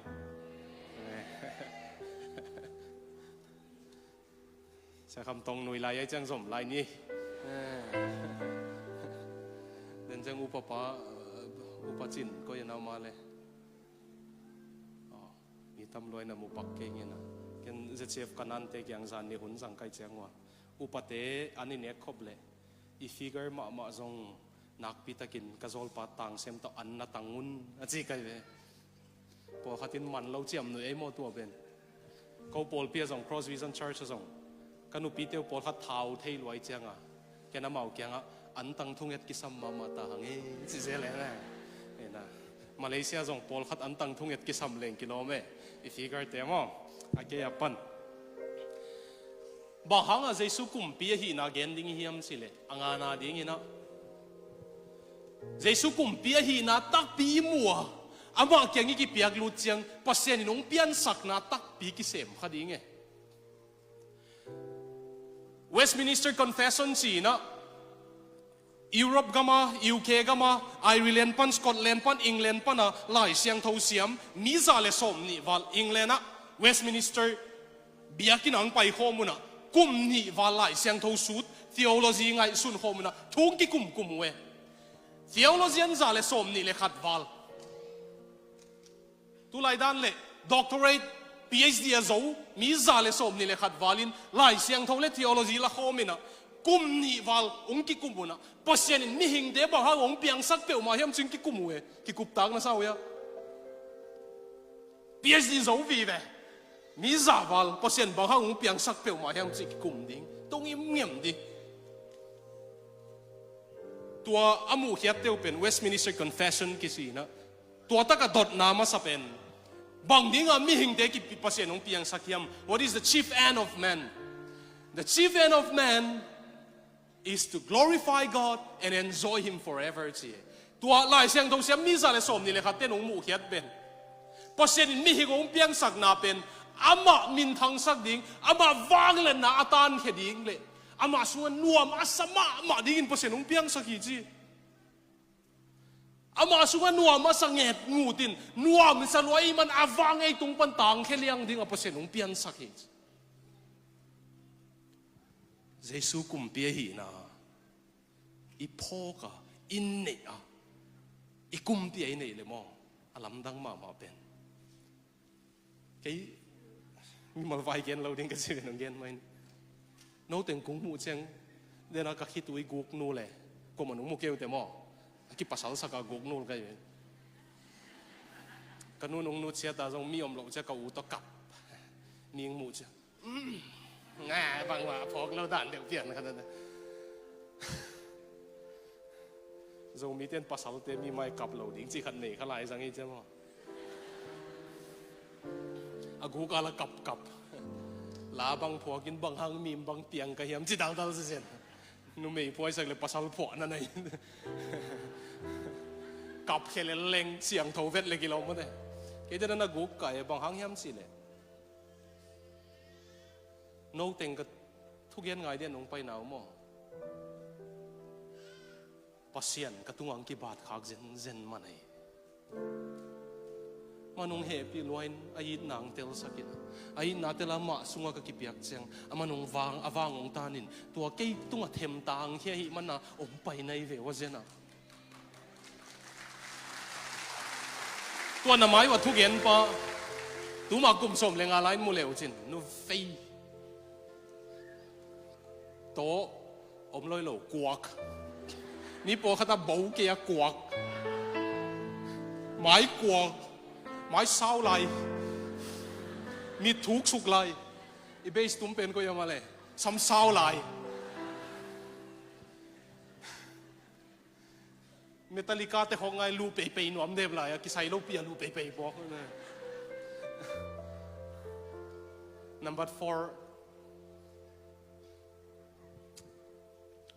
Sia Kham Tong nui lai ai ciang zom lai ni. Zeng upa pa, uh, upa cin koi a na ma le. Oh, mi tam luai na mu pak kei ngen a. Ken Z C F ka nante kiang zan ni hun zang kai ciang ua, upate an i nek khop le i figure mahmah zong nakpi takin ka zawlpa tang sem tawh an na tang un a ci kai ve. Pawlkhat in man lo ciam nuih ei maw tua pen. Ko pawlpi ah zong, Cross Vision Church ah zong, ka nupite uh pawlkhat thau thei luai cianga ken amau kiangah an tang thunget kisam mahmah ta hang e ci zel e na. Ena, Malaysia zong pawlkhat an tang thunget kisam leng kilawm e. I figure te maw, a kei a pan. Bang hangah Jesu kumpi ahihna gen ding i hiam cileh, a ngana dinginah Jesu kumpi ahihna takpi i mu a, amah kiang i kipiak lut ciang Pasian in hong piansakna takpi kisem kha ding e. Westminster Confession ci-inah Europe gama, U K gama, Ireland pan, Scotland pan, England pana Lai Siangtho siam mi za le sawm nih val England ah Westminster biakinn ah hong paikhawm unah kum nih val Lai Siangtho sut, theology ngaihsun khawm unah thu hong kikumkum uh e. Theologian za le sawm nih le khat val. Tulai dan le doctorate, P H D a zo mi za le sawm nih le khat valin Lai Siangtho le theology la khawm inah kum nih val hong kikum unah Pasian in mihingte bang hang hong piangsak peuhmah hiam cin kikum uh e. Kikuptak na sa uh ia? P H D zo vive mi za val Pasian bang hang hong piangsak peuhmah hiam cin kikum ding, tong imngem ding. Tua a muhkhiat teuh pen Westminster Confession kisinah tua taka dotna masa pen bang dingah mihingte kipi Pasian hong piangsak hiam? What is the chief end of man? The chief end of man is to glorify God and enjoy Him forever, ci. Tua Lai Siangtho siam mi za le sawm nih le khat ten hong muhkhiat pen Pasian in mihing hong piangsakna pen amah minthangsak ding, amah vangliatna a tankhia ding le amah sungah nuam a sa mahmah dingin Pasian hong piangsak hi ci. Amah sungah nuam a sa nget ngutin nuam i sa luai man a vang ei tung pan tangkhia liang ding a Pasian hong piansak hi. Jesu kumpi ahihna i phawk a, i neih a, i kumpi a i neih le maw, a lamdang mahmah pen. Kei mimal vai gen lo ding ka ci ve nong gen mai ni. Noteng kung muh ciang dena ka khitui guknu le kuamah nong mu keu te maw? A kipasal saka guknu le ka hi ve. Ka nu nong nu ciata zong mi om loh ciang ka u tawh kap. Ning muh ciang nga bangmah phawk lo dan deuh pian khat a. Zomite in pasalte mi mai kap lo ding cih khat nei kha lai zang hi ciam aw. A guk a la kapkap. La bang phuakin bang hang mim bang piang ka hiam ci daldal sisen. Numei phuaisak le pasal phuahna nei. Kapkhia le leng siangtho vet le kilawm mawte. Keite na na guk kai bang hang hiam cih le noteng ka thugen ngai dian nong paina uh maw? Pasian ka tungah hong kibatkhak zenzen man ei. Amah nong hehpih luain a itna hong telsakin, a itna tela amah sungah ka kipiak ciang amah nong vang, a vang hong tanin tua kei tungah themta hong khia ahih mana hong pai nai ve uh a zenah. Tua na mai uh a thugenpa tuma kum sawm le nga lai in mu le uh cin, nu vei. Tawh om loi lo, kuak. Mi pawlkhat a bo kei a kuak. Mai kuak. Mai sau lai. Mi thuksuk lai. I base tum pen ko yama le sam sau lai. Metallica te khawk ngai lu peipei nuam dep lai a kisai lopi a lu peipei pawk. Number four.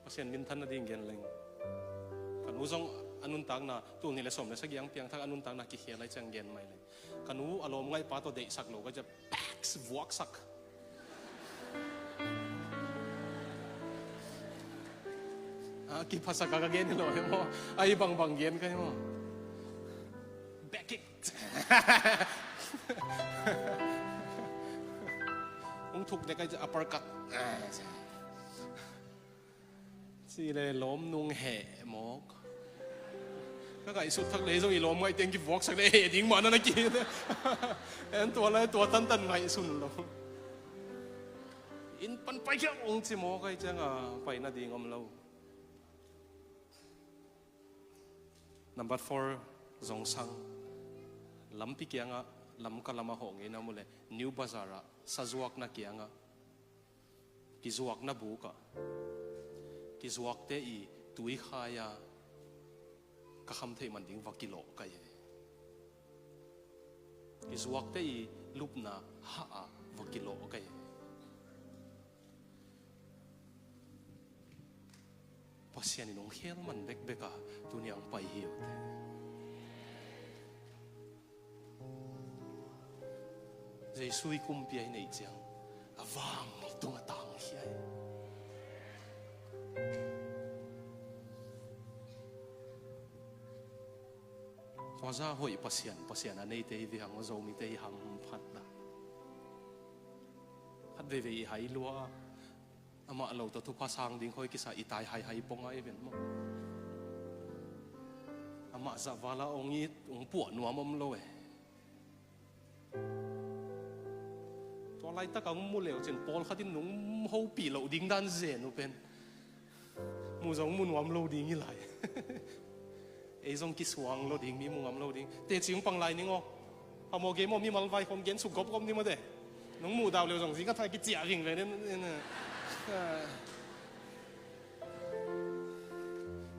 Pasian minthan nading gen leng. Ka nu zong a nuntakna tul nih le sawm le sagih ang piangthak a nuntakna kikhia lai ciang gen mai leng. Ka nu a lawm ngaihpa tawh deihsak lo ka ciah paks vuaksak. A kiphasak a ka gen hi lo hi maw? A hi bangbang gen ka hi maw? Back kick. Hong thuk dek a uppercut. Ci le lawm nung heh mawk. Na ngaihsut thak lei zong i lawm ngaih teng kivuaksak le eh ding mah na na ki. En tua lai tua tantan ngaihsun lo. Inn pan pai khia ong ci maw kai cianga pai nading om lo. Number four, zong sang. Lampi kiangah, Lamka lamah hawh ngei na mu le New Bazar ah sazuakna kiangah kizuakna bukah kizuakte i tuikhai-a ka kham theih man ding va kilawh kai e. Kizuakte i lupna hah-a va kilawh kai e. Pasian in hong khel man bekbek a tuni ang pai hi uh te. Jesu i kumpi a i neih ciang a vang i tung a tang hi ai. Tua za hoih Pasian, Pasian a neite i vihang aw Zomite i hang phat na. Khat veivei i hai lua a amah lo tawh thupha sang ding khoi kisa i tai haihai pong a i ven maw? Amah zah vala ong it ong puah nuam om lo e. Tua laitak a ong mu leu cin pawlkhat in nung hopih loh ding dan zen uh pen mu zong mu nuam lo ding i lai. Ei zong kisuang lo ding mi mu ngam lo ding teci ong pang lai ning aw. Phamawh gei maw mimal vai khawm gen suk gawpgawp ni mawte. Nong muh dau leu zong zing ka thai kiciah ving ve nen.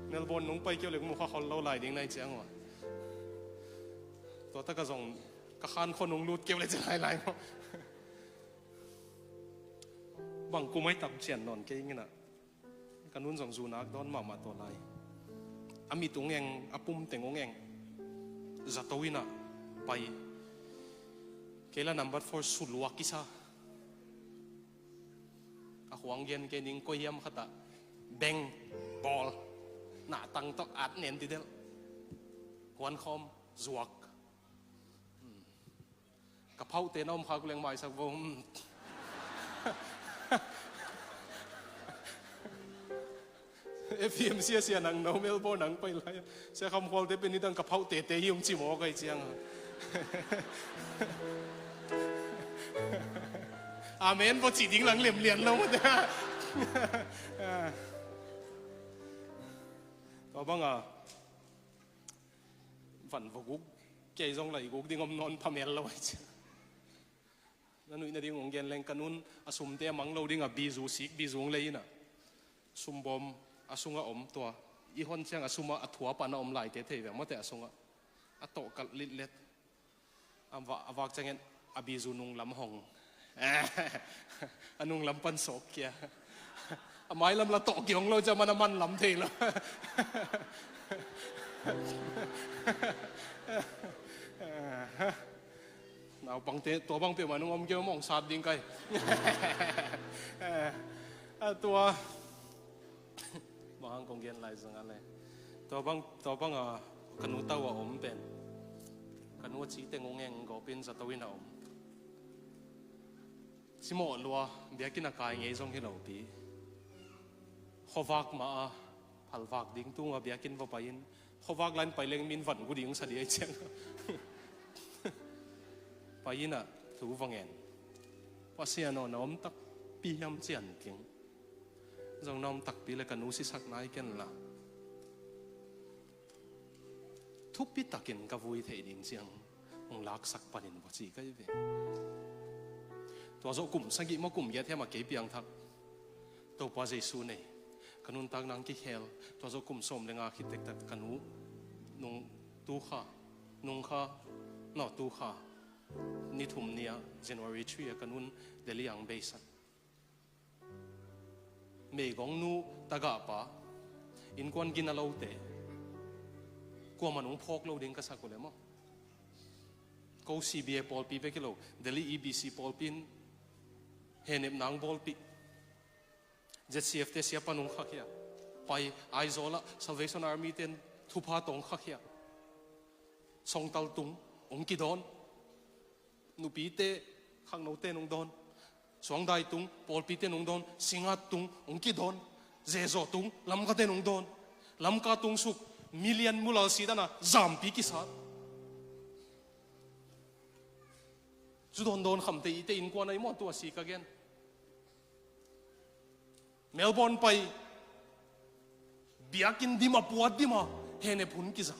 Melbourne nong pai keu le mu kha khol lo lai ding nai ciang ua. Tua taka zong ka khan khaw nong lut keu le ci lai lai maw? Bang kumai tam cian nawn kei ngina. Ka nun zong zunak dawn mahmah tua lai. A mit ung eng a pum teng ung eng zato ina pai. Kei la number four suluak kisa. A khuang gen kei ning koi hiam khatah beng bawl nahtang tawh at nen ti delh. Huan khawm zuak. Ka phauhte na om khak leng maisak vo. F M C a sia nang no Melbourne nang pai lai. Sia kham khualte pen nidang ka phauhte te hi ung ci maw kai ciang. Amen vo ci ding lang lemlian lo mate. Tua banga van va guk kei zong lai guk ding om nawn phamel lo ai ci. Na nuih nading ong gen leng ka nun a sumte a mang lo ding a bizu sik bizu ong lei ina. Sumbawm a sunga om tua i hon ciang a suma a thuapa na om laite thei ve mawte a sunga a tawh kalh litlet. A vak ciangin a bizu nunglam hong a nunglam pan sawk kia. A mailam la tawh kihong lo cia man a man lam thei lo. Naupangte tua bang peuhmah nung om keu mawng sat ding kai. A tua bang hang kong gen lai zanga le tua bang tua banga ka nu tau a om pen ka nu a ci teng ung eng gawpin zato in a om. Simawh lua biakinn a kai ngei zong hi lopi. Khuavak mah a phalvak ding tunga biakinn va pai in khuavak lain pai leng min van gu ding sa di ai ciang. Pai in a thu va ngen. Pasian aw na om takpi hiam cian king. Zong na om takpi le ka nu sisak nai ken la. Thupi takin ka vui theih ding ciang hong laksak panin va ci ka hi ve. Tua zawh kum sagih maw kum giat hiam a kei piangthak Topa Jesu nei ka nuntak nang kikhel. Tua zawh kum sawm le nga khit tektak ka nu nung tu kha nung kha naw tu kha ni thum ni-a January three a ka nun Delhi ang beisan. Meigong nu tagahpa innkuan gina lote kuaman hong phawk lo ding ka sak uh le maw? Ko C B A pawlpi bek hi lo Delhi E B C pawlpi in henep nang bawlpih. Z C F te siapa nung khakhia pai Aizawl ah Salvation Army ten thupha tawng khakhia. Songtal tung hong kidawn. Nupite khangnote nung dawn. Suangdai tung pawlpite nung dawn. Singat tung hong kidawn. Zezaw tung Lamkate nung dawn. Lamka tung suk Milian mulal si dana zampi kisat. Cu dawndawn khamte ite innkuan ahi maw, tua si ka gen. Melbourne pai, biakinn dima puat dima hehnep hun kizang.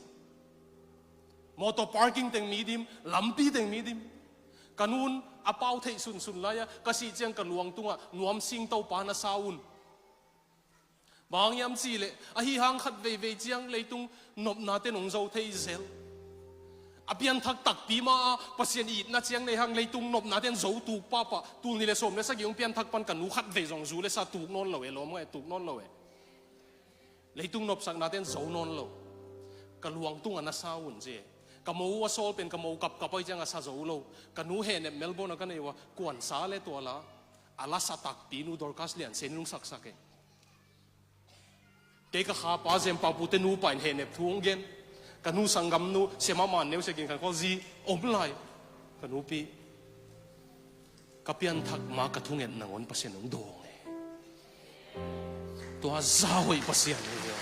Motor parking teng mi dim, lampi teng mi dim. Ka nun a pau theih sunsun lai-a ka sih ciang ka luang tungah nuam singto pa na sa un. Bang hang hiam cihleh, ahi hang khat veivei ciang leitung nopnate nong zo thei zel. A pianthak takpi ma-a Pasian itna ciang nei hang leitung nopnate in zo tuk pahpah. Tul nih le sawm le sagih hong pianthak pan ka nu khat vei zong zu le sa tuk nawn lo e, lawm ngai tuk nawn lo e. Leitung nopsaknate in zo nawn lo. Ka luang tungah na sa un ci e. Ka mo uh a sawl pen ka mo kapkap ahi ciang a sa zo lo. Ka nu hehnep Melbourne ah ka nei uh a, kuansa le tua la a lasa takpi nu Dorcas Lian Sen in hong saksak e. Kei ka khapa Zempau pute nupa in hehnep thu hong gen. Ka nu sanggamnu Siamah Man Neu Sia Gin Khan Khawl zi om lai. Ka nupi, ka pianthak ma ka thunget nangawn Pasian hong dawng e. Tua zah hoih Pasian hi ve.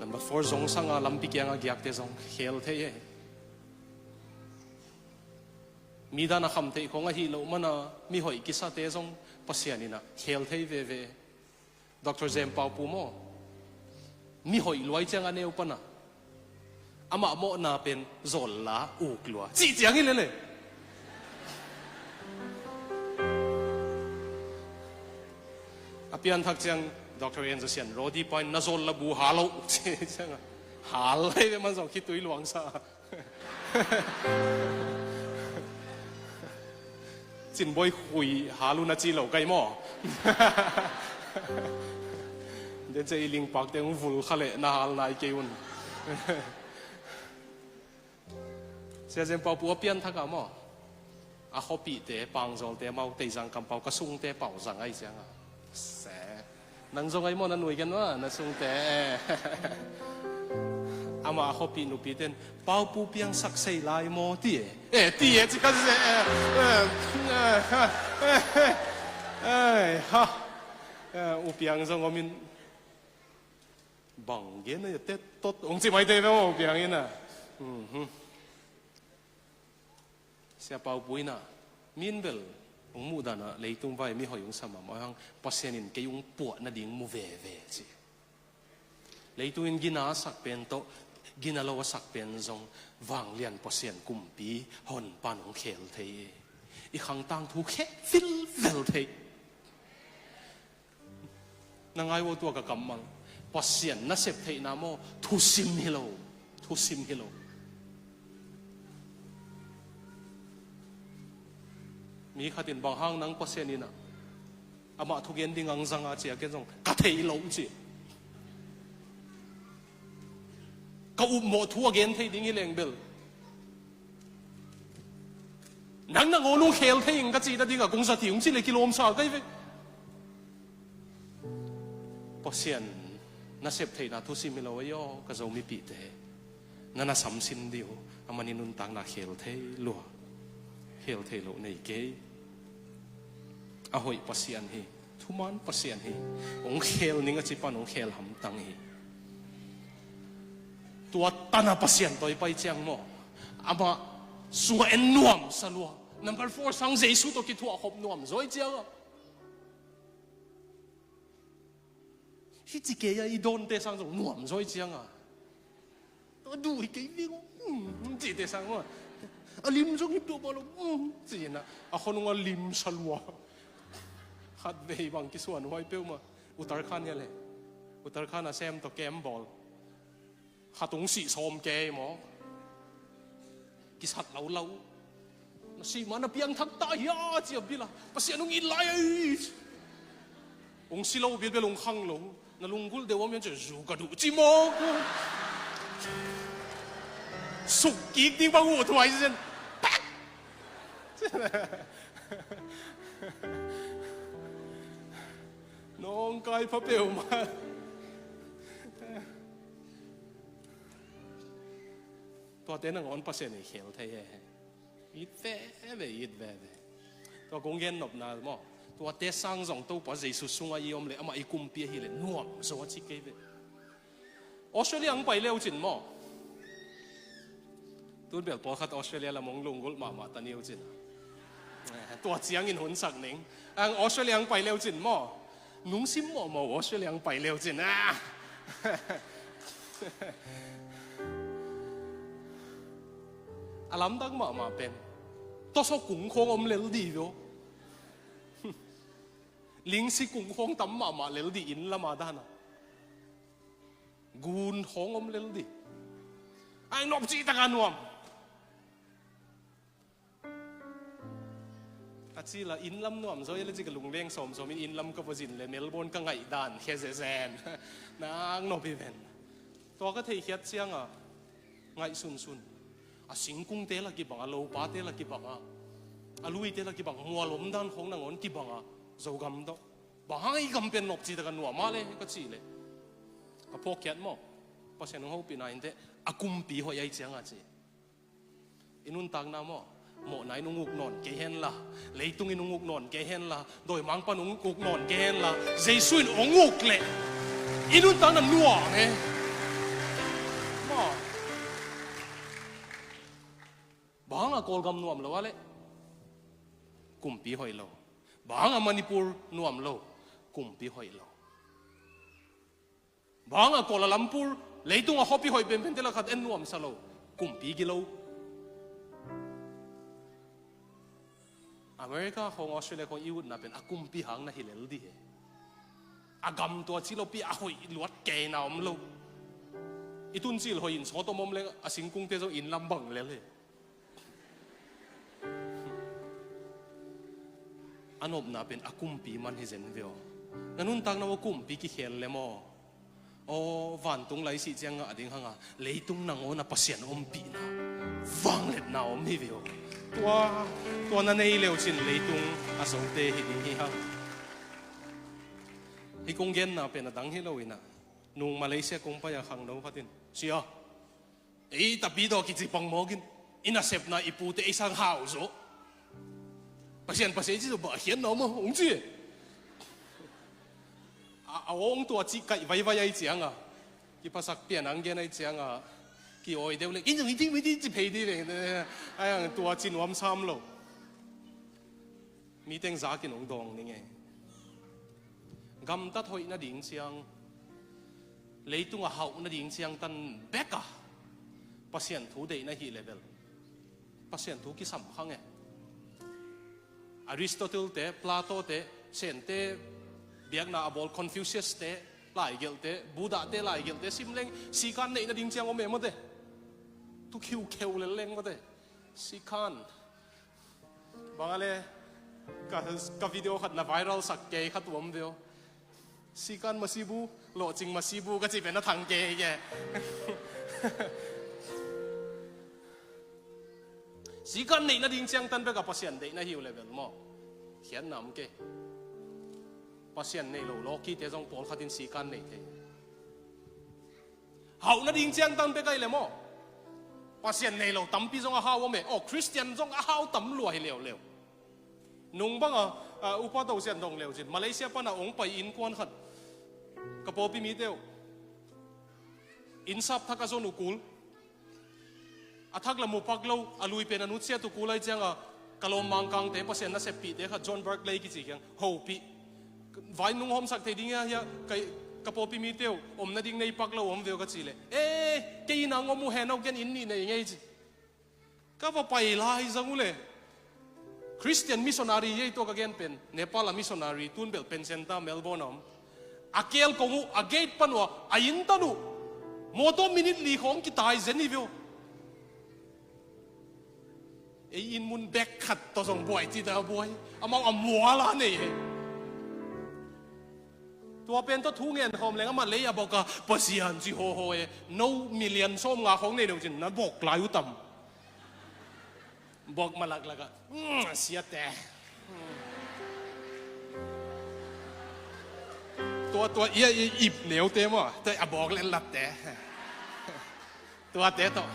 Number four, zong sanga lampi kianga giakte zong khel thei e. Mi dan a khamtheih khong ahi loh mana mi hoih kisate zong Pasian in a khel thei veve. Doctor Zempau Pu maw, mi hoih luai ciang a neu pana amah mawhna pen zawl la uk lua cih ciang hi lele. A pianthak ciang Doctor Enzo Sian Rodi pa in na zawl la bu hal lo cih ciang a hal lai ve man zong khitui luangsa. Cinbawi khui hal un a ci lo kai maw? Den cia i lingpakte hong vul kha leh na hal nai kei un. Sia Zempau Pu a pianthak ah maw, a khuapihte Pangzawlte mau Teizang Kampau ka sungte Pau Zang ahi cianga se. Nang zong ahi maw na nuai gen maw na sungte. Amah a khuapih nupite in Pau Pu piangsak sei lai maw ti e. Eh, ti e ci ka ze e. Eh, eh, eh, eh, eh, ha. Eh, U Piang zong om in bang gen a tet tot hong ci mai te ve maw U Piang in a. Mhm. Sia Pau Pu in a, min bel hong muh dan a leitung vai mi hoih hong sa mahmah hang Pasian in kei hong puah nading mu veve ci. Leitung in gina a sak pen tawh gina lo a sak pen zong vanglian Pasian kumpi hon pan hong khel thei e. I khang tangthu khel vilvel thei. Na ngai uh a tua ka kammal Pasian nasep theihna maw, thusim hi lo, thusim hi lo. Mi khat in bang hang nang Pasian in a amah thugen ding ang zanga cia ken zong ka thei lo ci. Ka upmawh thu a gen thei ding hi leng bel nang nangawn hong khel thei ing ka cih nadingah kong zat hi hong cih le kilawmsa kai ve. Pasian nasep theihna thusim hi lo ahi aw ka Zomipihte. Na na samsin dih uh a man i nuntakna khel thei lua, khel thei lo nei kei. A hoih Pasian hi. Thuman Pasian hi. Hong khel ning a ci pan hong khel hamtang hi. Tua tana Pasian tawi pai ciang maw, amah sungah en nuam sa lua. Number four sang Jesu tawh kithuah khop nuam zawi ciangah hi ci kei a i dawnte sang zong nuam zawi ciangah a duh hi kei ding uh, um, cihte sang maw, a lim zong hi peuhmah lo, um, ci-in a khonung a lim sa lua. Khat vei bang kisuan huai peuhmah Uttarakhand hi a le. Uttarakhand a sem tawh kem bawl. Khat hong sih sawm kei maw? Kisat lo lo. Na sih ma na piangthak ta hia ci a bil a Pasian hong it lai a. Hong si lo bilbel hong khang lo. Na lunggulh deuh om hian ci zu ka duh ci maw? Suk kik ding bang uh thuai zen. Pak! Nawngkai pha peuhmah. Tuate nangawn Pasian i khel thei he. It veve, it veve. Tua kong gen nopna maw? Tuate sang zong Topa Jesu sungah i om le amah i kumpi ahih leh nuam zaw a ci kei ve. Australia ang pai leu cin maw? Tun bel pawlkhat Australia lam hong lunggulh mahmah ta ni uh cin. Eh, tua ciangin hun sak ning. Ang Australia ang pai leu cin maw? Nungsim mawhmawh Australia ang pai leu cin. Ah! A lamdang mahmah pen tawsaw kung khawng om lel dih vio. Lingsi kung khawng tam mahmah lel dih inn lam a dan a. Gun khawng om lel dih. Ai nop cih tak a nuam. A ci la inn lam nuam zaw i le ci ka lungleng sawmsawm in inn lam ka va zin le Melbourne ka ngaih dan khia zezen. Nang nop hi ven. Tua ka theikhiat ciang a ngaih sunsun. A singkungte la kibang a, lopate la kibang a, a luite la kibang, mual om dan khawng nangawn kibang a, Zogam tawh. Bang hang i gam pen nop cih tak a nuam a le ka cih le. Ka phawkkhiat maw? Pasian hong hopihna inteh a kumpi hoih ai ciang a ci. I nuntakna maw? Mawhna in hong uk nawn kei hen la, leitung in hong uk nawn kei hen la, dawimangpa'n hong uk nawn kei hen la, Jesu in hong uk leh i nuntakna nuam e. Maw? Bang a Kawlgam nuam lo a leh kumpi hoih lo. Bang a Manipur nuam lo, kumpi hoih lo. Bang a Kuala Lumpur, leitung a khuapi hoih penpente lakah en nuamsa lo, kumpi gilo. America khawng, Australia khawng i utna pen a kumpi hang na hi lel dih e. A gam tua ci lopi a hoih luat keina om lo. I tuncil hoih in sawt om om leng a singkungte zong inn lam bang lel e. A nopna pen a kumpi man hi zen ve aw. Na nuntakna uh a kumpi kikhel le maw? Aw, vantung lai sih ciang ngah ding hang a, leitung nangawn a Pasian ompihna, vangliatna om hi ve aw. Tua, tua na nei leu cin leitung a zote hi ding hi hang. Hih kong genna pen a dang hi lo in a, nung Malaysia kong pai a khangno khat in, "Sia, ei tapi daw kici pang mawk in, i nasepna i pute ei sang hau zaw. Pasian, Pasian ci zaw, bah khiatna om a," hong ci. A, a awng tua cih kaih vaivai ai ciang a, kiphasak pian ang gen ai ciang a, ki-awi deuh leng, "Inn zong i ting, i ting," ci phei dih leng. Ai ang tua ci nuam sam lo. Mi teng zakin hong dawng ning e. Gamtat hoih nading ciang, leitung a hauh nading ciang tan bek a Pasian thu deihna hih level, Pasian thu kisam khang e. Aristotle te, Plato te, Sente biakna a bawl Confucius te laigelhte, Buddha te laigelhte sim leng sikan neih nading ciang om e mawte. Tu khiukheu lel leng mawte. Sikan. Bang a le, ka, ka video khat na viral sak kei khat uam veo. Sikan masibu, lawhcing masibu ka cih pen a thang kei ke. Sikan neih nading ciang tan bek a Pasian deihna hi uh level maw? Khiatna om kei. Pasian nei lo lawkite zong pawlkhat in sikan nei thei. Hauh nading ciang tan bek ai le maw? Pasian nei lo tampi zong a hau om e. Aw, Khristian zong a hau tam lua hi leuleu. Nung bang a, a, Upa To Sian dong leu cin, Malaysia pan a hong pai innkuan khat, ka pawlpi mite uh, inn sap thak a zon uh kul. A thak la mu pak lo, a lui pen a nutsiat uh kul ai ciang a, ka lawm Mangkangte, Pasian naseppihte khat, John Barclay kici kiang, hopih. Vai nung hawmsak thei ding hia, hia, ka, ka pawlpi mite uh, om nading nei pak lo om veo ka cih leh, "Eh, kei inn ah hong om uh hen aw, ken inn nih nei ngei," ci. Ka va pai lai zang uh leh, Christian missionary ei tua ka gen pen, Nepal a missionary, tun bel pen center Melbourne a om. A keel kong uh, a gate pan uh a, a inn tan uh, mawtaw minute li khawng kitai zen hi veo. Ei inn mun bek khat tawh zong buai ci ta buai. Amau a mual a nei e. Tua pen tawh thu ngen khawm leng amah lei a bawk a, Pasian ci hawhaw e. No million sawmnga khawng nei lo cin na bawk lai uh tam. Bawk ma laklak a, "Mm, siate." Tua, tua, ia, ia, ip neute maw? Tua a bawk len latte. Tuate tawh.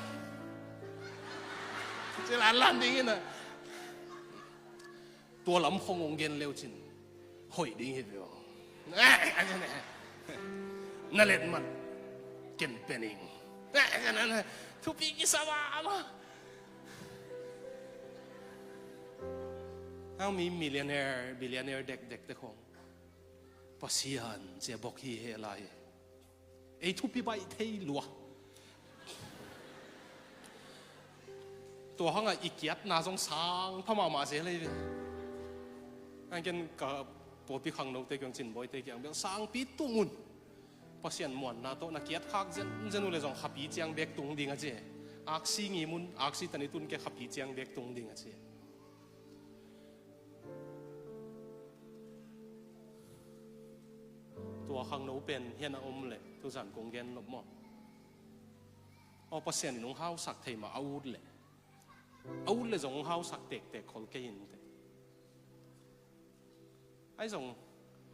Ci la lan ding in a. Tua lam khong hong gen leu cin. Hoih ding hi ve aw. Na let man ken pen ing. Thupi kisa mahmah. Hang mi millionaire, billionaire dekdek te khong Pasian cia bok hi he lai. Ei thupi baih thei lua. Tua hangah i kiatna zong sang pha mahmah zel ei ve. Hang ken ka pawlpi khangnote kiang Cin Bawi te kiang bel sangpi tung un. Pasian muanna tawh na kiat khak zenzen uh le zong khapi ciang bek tung ding a ci. Aksi ngim un, aksi tan i tun kei khapi ciang bek tung ding a ci. Tua khangno pen hian a om leh tuzan kong gen lop maw? Aw, Pasian in hong hausak thei mah a ut leh, a ut leh zong hong hausak tektek khol kei in teh. Ahi zong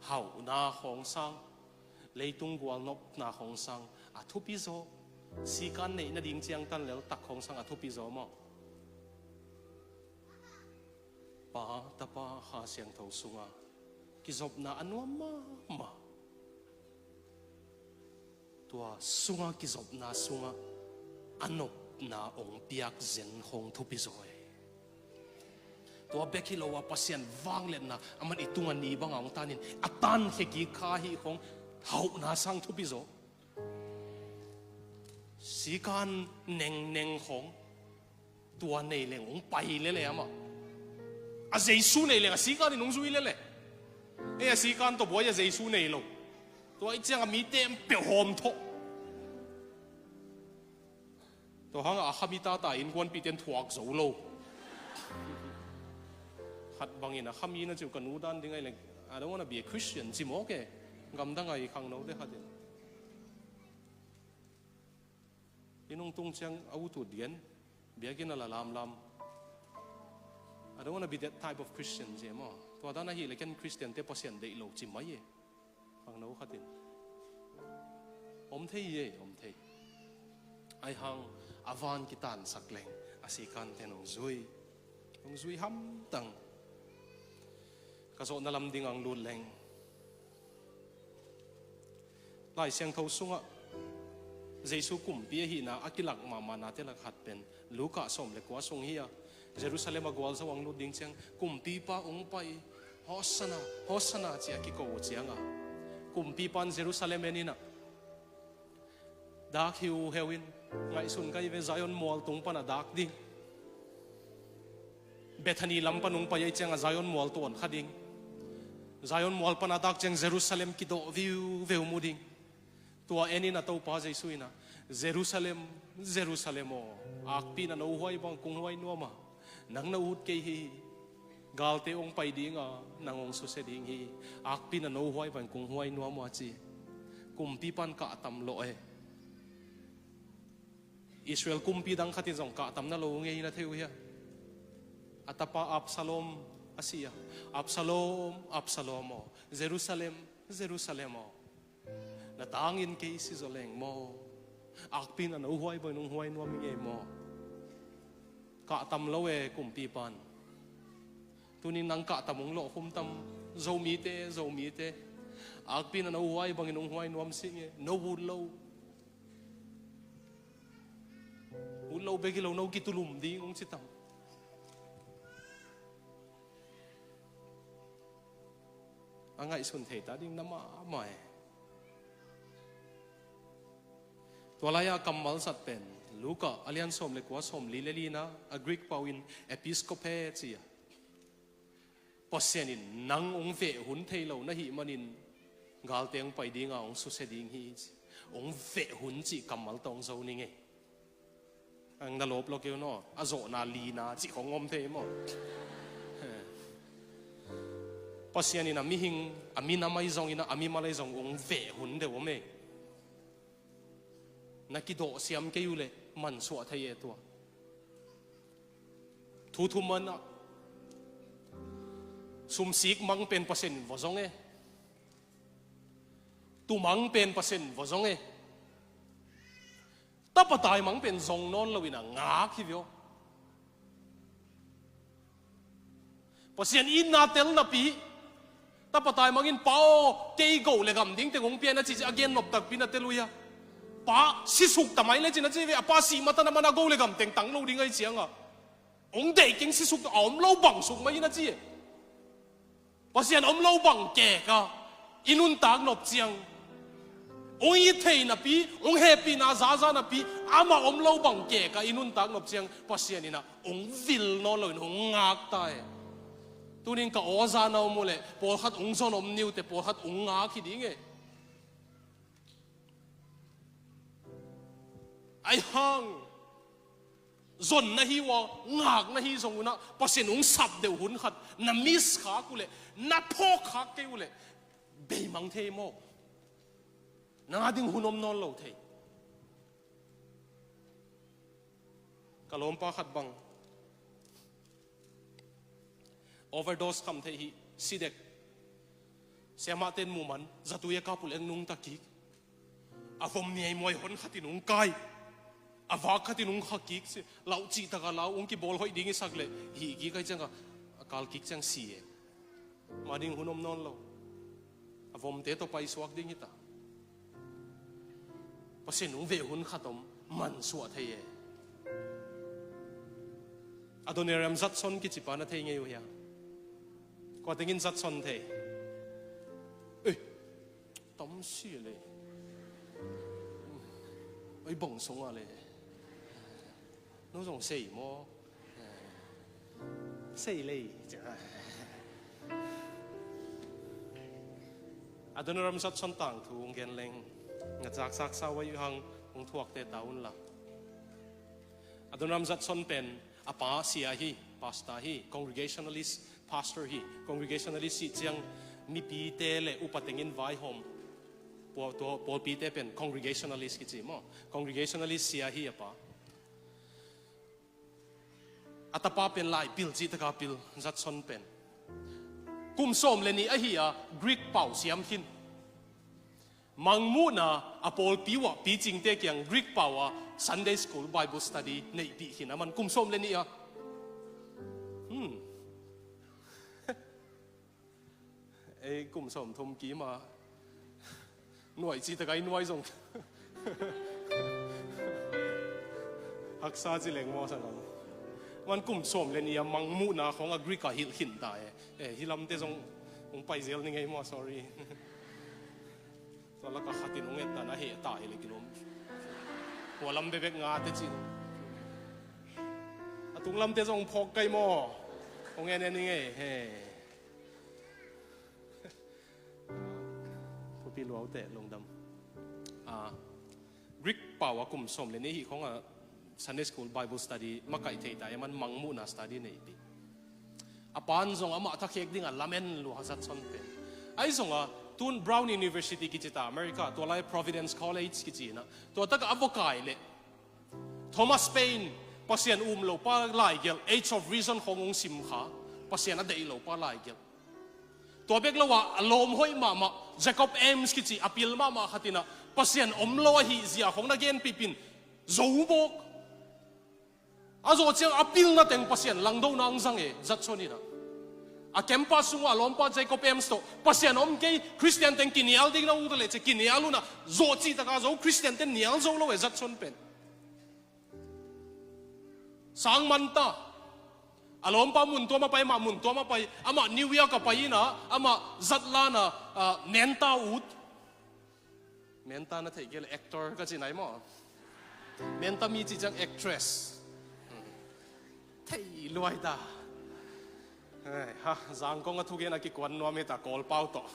hauhna khawng sang, leitung gualnopna khawng sang a thupi zaw. Sikan neih nading ciangtan leltak khawng sang a thupi zaw maw? Pa, Tapa, Kha Siangtho sunga kizopna a nuam mahmah. Tua sunga kizopna sungah a nopna hong piak zen khawng thupi zaw e. Tua bek hi lo a Pasian vangliatna aman i tunga ni banga hong tanin a tankhia kik kha hi khawng hauhna sang thupi zaw. Sikan nengneng khawng tua nei leng hong pai lele amah. A Jesu nei leng a sikan in hong zui lele. Ei a sikan tawh buai a Jesu nei lo. Tua i ciang a mite peuh hawm thawh. Tua hangah a khami tata innkuanpihte in thuak zo lo. Khat bangin a khami na ciu ka nu dan ding ahi leng, I don't wanna be a Christian ci mawk e. Gamdang ahi khangnote khatin. Inn hong tung ciang a utut gen, biakinn a la lamlam. I don't wanna be that type of Christian ci e maw? Tua dan ahih leh ken Christian te Pasian deih lo ci mai e. Khangno khatin. Om thei e, om thei. Ahi hang a van kitansak leng a sikan ten hong zui. Hong zui hamtang. Ka zawhna lam ding ang lut leng. Lai Siangtho sungah Jesu kumpi ahihna a kilak mahmah nate lak khat pen Luka sawm le kua sung hi a, Jerusalem a gualzo ang lut ding ciang kumpipa hong pai, Hosanna, Hosanna ci a kiko uh cianga kumpipa in Jerusalem en inah dak hiuheu in, ngaihsun ka hi ve, Zion mual tung pana dak ding. Bethany lam pan hong pai ahih cianga Zion mual tawh hong kha ding. Zion mual pana dak ciang Jerusalem kidawh viuveu mu ding. Tua en in a Topa Jesu inah, Jerusalem, Jerusalem aw, akpi in a no huai bang kong huai nuam a, nang na ut kei hi. Galte hong pai dinga nang hong susia ding hi. Akpi in a no huai bang kong huai nuam a ci. Kumpipa in kahtam lawh e. Israel kumpi dang khatin zong kahtamna lo ngei na thei uh hia? A tapa Absalom a si a, Absalom, Absalom aw, Jerusalem, Jerusalem aw, na tangin kei si zaw leng maw? Akpi in a no huai bang nong huai nuam i ngei maw? Kahtam lo e kumpipa in. Tunin nang kahtam hong lawh khum tam? Zomite, Zomite. Akpi in a no huai bangin hong huai nuam si nge, no ut lo. Ut lo bek hi lo, no kitulum ding hong ci tam? A ngaihsun thei ta ding na mahmah e. Tua lai-a kammal zat pen Luka a lian sawm le kua, sawm li le lina, a Greek pau in episkope ci a. Pasian in nang hong veh hun thei lo na hih manin galte hong pai dinga hong susia ding hi ci. Hong veh hun cih kammal tawh hong zo ni ngei. Ang na lawp lo keu naw, a zawhna lina cih khong om thei maw? Pasian in a mihing, a minam ahi zongin, a mimal ahi zong hong veh hun deuh om e. Na kidawh siam kei uh leh mansuah thei e tua. Thu thum manah sumsik mang pen Pasian in va zong e. Tumang pen Pasian in va zong e. Tapa taimang pen zong nawn loin a ngak hi vio. Pasian itna tel napi Tapa taimangin, "Pa aw, kei go le gam ding teng hong pia in," a ci ciang a gen nop takpi in a tel uh hia? Pa sisuk ta mai le cin a ci ve, a pa sih matan a man a go le gam teng tang lo ding ahih ciangah hong deih keng, sisuk ta, a om lo bang suk mai in a ci e. Pasian om lo bang kek a i nuntak nop ciang, hong it thei napi, hong hehpihna zaza napi, amah om lo bang kek a i nuntak nop ciang Pasian in ah hong vil nawn loin hong ngak ta e. Tunin ka aw za na om uh leh pawlkhat hong zon om ni uh teh, pawlkhat hong ngak hi ding e. Ahi hang zon na hi uh a, ngak na hi zong un ah, Pasian hong sap deuh hun khat na miss khak uh leh, na phawk khak kei uh leh, beimang thei maw? Nang a ding hun om nawn lo thei. Ka lawmpa khat bang overdose kham thei hi, si dek. Siamahte in muh man zatui a kap uh leh hong nungta kik. A vom niaimuai hon khatin hong kai, a vak khatin hong kha kik ci. Lau cih tak a lau, hong kibawl hoih ding i sak leh hih kik ahih ciangah, a kal kik ciang si e. Mah ding hun om nawn lo. A vomte tawh paisuak ding hi ta. Pasian hong veh hun khat om, mansuah thei e. Adoniram Judson kici pa na thei ngei uh hia? Kua tengin Judson thei? Ei, tam si le. Ei, bang sung a le. No zong sei maw? Sei lei. Adoniram Judson tangthu hong gen leng, nga zaksak sa uh a, hih hang hong thuakte ta un la. Adoniram Judson pen a pa sia hi, pastor hi, congregationalist pastor hi. Congregationalist cih ciang mipite le upa tengin vaihawm. Pawl, tua pawlpite pen congregationalist kici maw? Congregationalist sia hi a pa. A tapa pen lai pil cih taka pil, Judson pen. Kum sawm le nih ahi a Greek pau siam khin. Mangmuhna a pawlpi uh ah picingte kiang Greek pau a Sunday school Bible study neihpih khin a, man kum sawm le nih a. Hmm. Ei kum sawm thum kim a nuai cih tak a i nuai zong haksa ci leng maw sa ngam. Man kum sawm le nih a Mangmuhna khawng a Greek ah hilh khin ta e. Eh, hih lamte zong hong pai zel ni ngei maw, sorry. Tua lak ah khat in hong et ta na heh ta hi le kilawm. Hua lam bekbek ngate cin. A tung lamte zong phawk kai maw. Hong en en ni ngei. He. Thupi luaute lungdam. Ah, Greek pau a kum sawm le nih hih khawng a Sunday school Bible study makaih thei ta e, man Mangmuhna study neihpih. A pan zong amah thakhek ding a lamen lua Judson pen. Ahi zong a tun Brown University kici ta America, tua lai Providence College kici in a, tua tak a a va kai leh Thomas Paine, Pasian um lo pa laigelh, Age of Reason khawng hong sim kha, Pasian a deih lo pa laigelh. Tua bek lo a, a lawm hoih mahmah Jacob Eames kici a pil mahmah khat in a, Pasian om lo ahih zia khawng na genpih pen zo mawk. A zawh ciang a pilna teng Pasian langdona hong zang e, Judson in a. A campus sungah a lawmpa Jacob Eames tawh, Pasian om kei, Khristian teng kinial ding na ut leh ci, kinial un a, zawh cih tak a zo, Khristian ten nial zo lo e, Judson pen. Sang man ta. A lawmpa mun tuam a pai, amah mun tuam a pai, amah New York a pai in a, amah zatlan a, ah, menta ut. Menta na theih kei leh actor ka ci nai maw? Menta mi cih ciang actress. Thei luai ta. Ai, ha, Zangkong a thugen a kikuan nuam hi ta, Kawlpau tawh.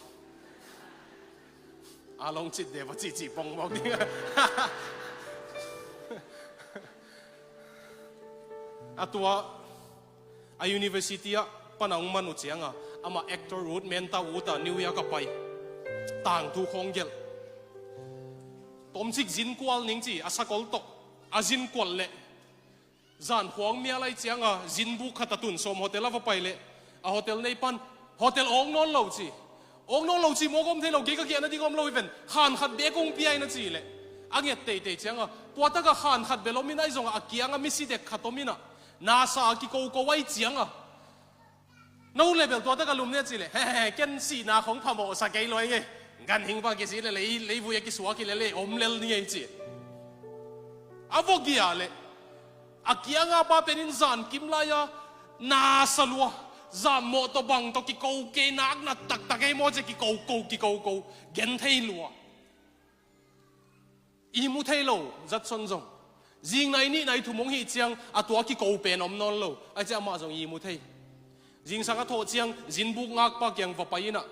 A long cit de va cihcih pong mawk ding. A tua a university ah pan a hong man uh ciang a, amah actor ut, menta ut a New York a pai. Tangthu khawng gelh. Tomcik zin kual ning ci, a sakol tawh a zin kual leh zan khuang mial ahih ciang a, zinbuk khat a tun sawm hotel a va pai leh, a hotel nei pan, hotel awk nawn lo ci. Awk nawn lo ci mawk om thei lo, kei ka kiah nading om lo hi ven, khan khat bek hong pia in a cih leh, a nget teitei ciang a, tua tak a khan khat bel om in, ahi zong a, a kiang a misi dek khat om in a, nasa a kikoko ahih ciang a, No le bel tua tak a lum ni a cih leh, he he, ken sihna khong phamawh sa kei lua ing ei. Ganhing bang kisi le lei, leivui a kisuak hi le lei om lel ni ei ci. A vok gia le a kianga pa pen in zan kim lai a na sa lua, zan mawh tawh bang tawh kiko kei nak na taktak ei maw ci, kiko ko, kiko ko, gen thei lua. I mu thei lo, Judson zong. Zing nai nih nai thum hong hih ciang a tua kiko pen om nawn lo. Ai ci amah zong i mu thei. Zingsang a thawh ciang zinbuk ngakpa kiang va pai in ah,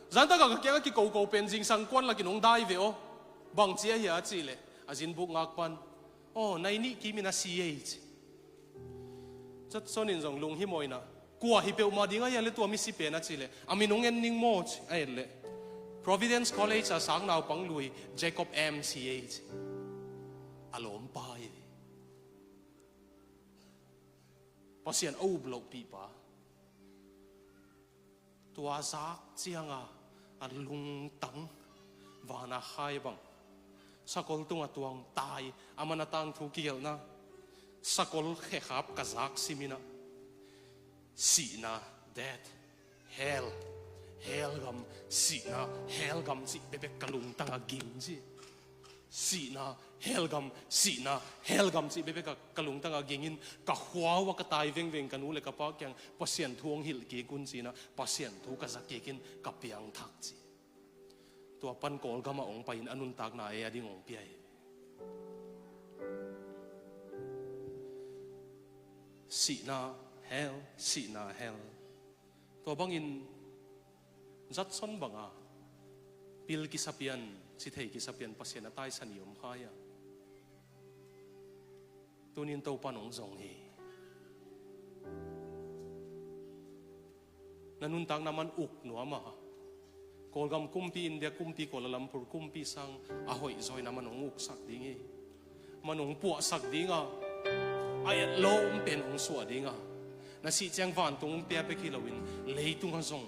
zantak a ka kiang a kiko ko pen zingsang kuan lakin hong dai ve aw. Bang ci a hia a cih leh a zinbuk ngakpan, aw, nai nih kim in a si ei ci. Judson in zong lunghimawh in ah, kua hi peuhmah ding a hia le tua misi pen a cih leh, a min hong en ning maw ci a et leh, Providence College a sang naupang lui Jacob M ci ei ci. A lawmpa hi. Pasian a up lohpihpa. Tua zak cianga a lungtang vana khai bang, sakol tunga tuang tai, a man a tangthu kigelhna, sakol khekhap ka zak simin ah, sihna, death, hell, hell gam, sihna, hell gam cih bekbek ka lungtang a ging ci. Sihna, hell gam, sihna, hell gam cih bekbek ka, ka lungtang a gingin, ka khua uh a ka tai vengveng ka nu le ka pa kiang Pasian thu hong hilh kik un ci-in ah, Pasian thu ka za kikin ka piangthak ci. Tua pan Kawlgam ah hong pai-in a nuntakna ei a ding hong pia hi. Sihna, hell, sihna, hell. Tua bangin Judson banga pil kisapian, cithei kisapian Pasian a taisan i om khai a, tunin Topan hong zong hi. Na nuntakna man uk nuam a, Kawlgam kumpi, India kumpi, Kuala Lumpur kumpi sang a hoih zaw in a man hong uksak ding hi. Man hong puahsak ding a, a etlawm pen hong suah ding a, na sih ciang vantung hong pia bek hi loin leitung ah zong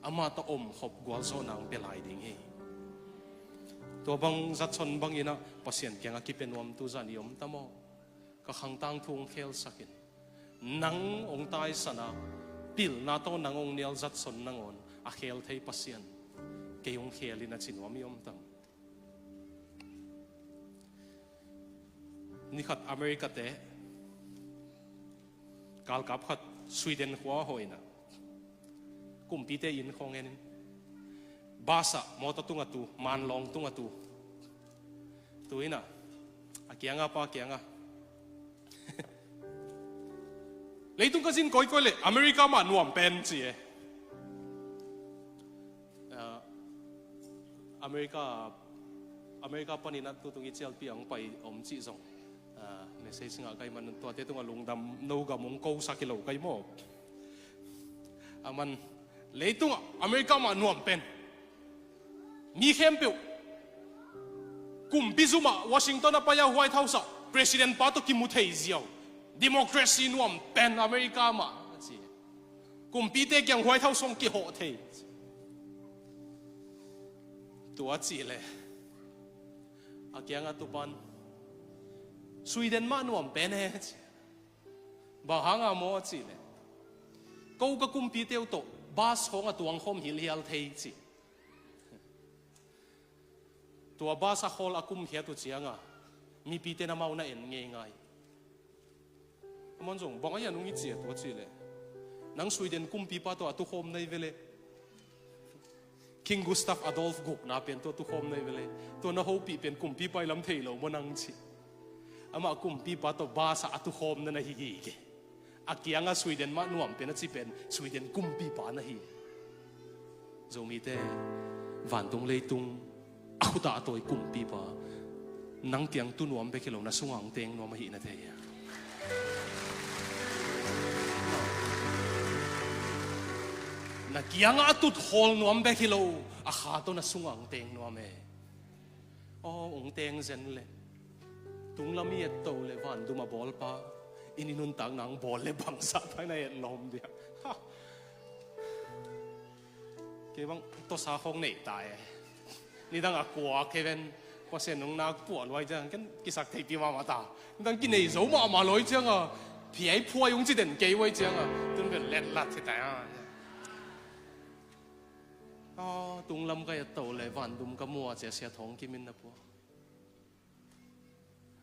amah tawh omkhop gualzawhna hong pia lai ding hi. Tua bang Judson bangin ah Pasian kiangah kipia nuam tu zan i om ta maw? Ka khangtang thu hong khelsak in. Nang hong taisan a, pilna tawh nang hong nial Judson nangawn a khel thei Pasian kei hong khel in a ci nuam i om tam? Nikhat America-te galkap khat Sweden khua hawh in ah, kumpite inn khawng en in, bus ah, mawtaw tungah tu, manlawng tungah tu, tu in ah, a kiangah, pa kiangah, leitung ka zin kawikawi leh America mah nuam pen ci e. Ah, America, America panin a tutung i cialpi a hong pai om cih zong, ah, message ngah kai man, tuate tungah lungdam, no gam hong kosak hi lo kai maw? A man, leitungah America mah nuam pen. Mi khempeuh kumpi zumah Washington a pai a, White House ah President pa tawh kimu thei ziau. Democracy nuam pen America mah a ci. Kumpite kiang White House hong kihawh thei. Tua cih leh a kiangah tupan, Sweden mah nuam pen e ci. Bang hanga maw a cih leh, ko ka kumpite uh tawh bus hawng a tuang khawm hilhial thei ci. Tua bus a khawl a kumkhiat uh cianga mipite na mau na en ngeingai. Aman zong bang a hian hong i ciat uh a cih leh, nang Sweden kumpipa tawh a tukhawm na hi ve leh, King Gustav Adolf gukna pen tawh a tukhawm na hi ve leh, tua na hopih pen kumpipa i lam thei lo maw nang ci. Amah kumpipa tawh bus ah a tukhawm na na hi hi ke. A kiangah Sweden mah nuam pen a ci pen Sweden kumpipa na hi. Zomite, vantung leitung a khutah a tawi kumpipa nang kiang tu nuam bek hi lo, na sungah hong teng nuam ahih na thei a. Na kiangah a tut khawl nuam bek hi lo, a kha tawh na sungah hong teng nuam e. Aw, hong teng zen leh, tunglam i et to leh, vandum a bawlpa in i nuntakna hong bawl leh bangzah thai na et lawm dia. Ha. Kei bang tawsa khawng nei ta e. Nidang a kua kei ven, Pasian nung nak puah luai ciang ken kisak theipi mahmah ta. Nidang kinei zo mahmah luai cianga phiai phuai hong ci den kei uai cianga tun vel letlat hi ta a. A tunglam ka et to le, vandum ka mu a, ci a, Sia Thawng Kim in na pua.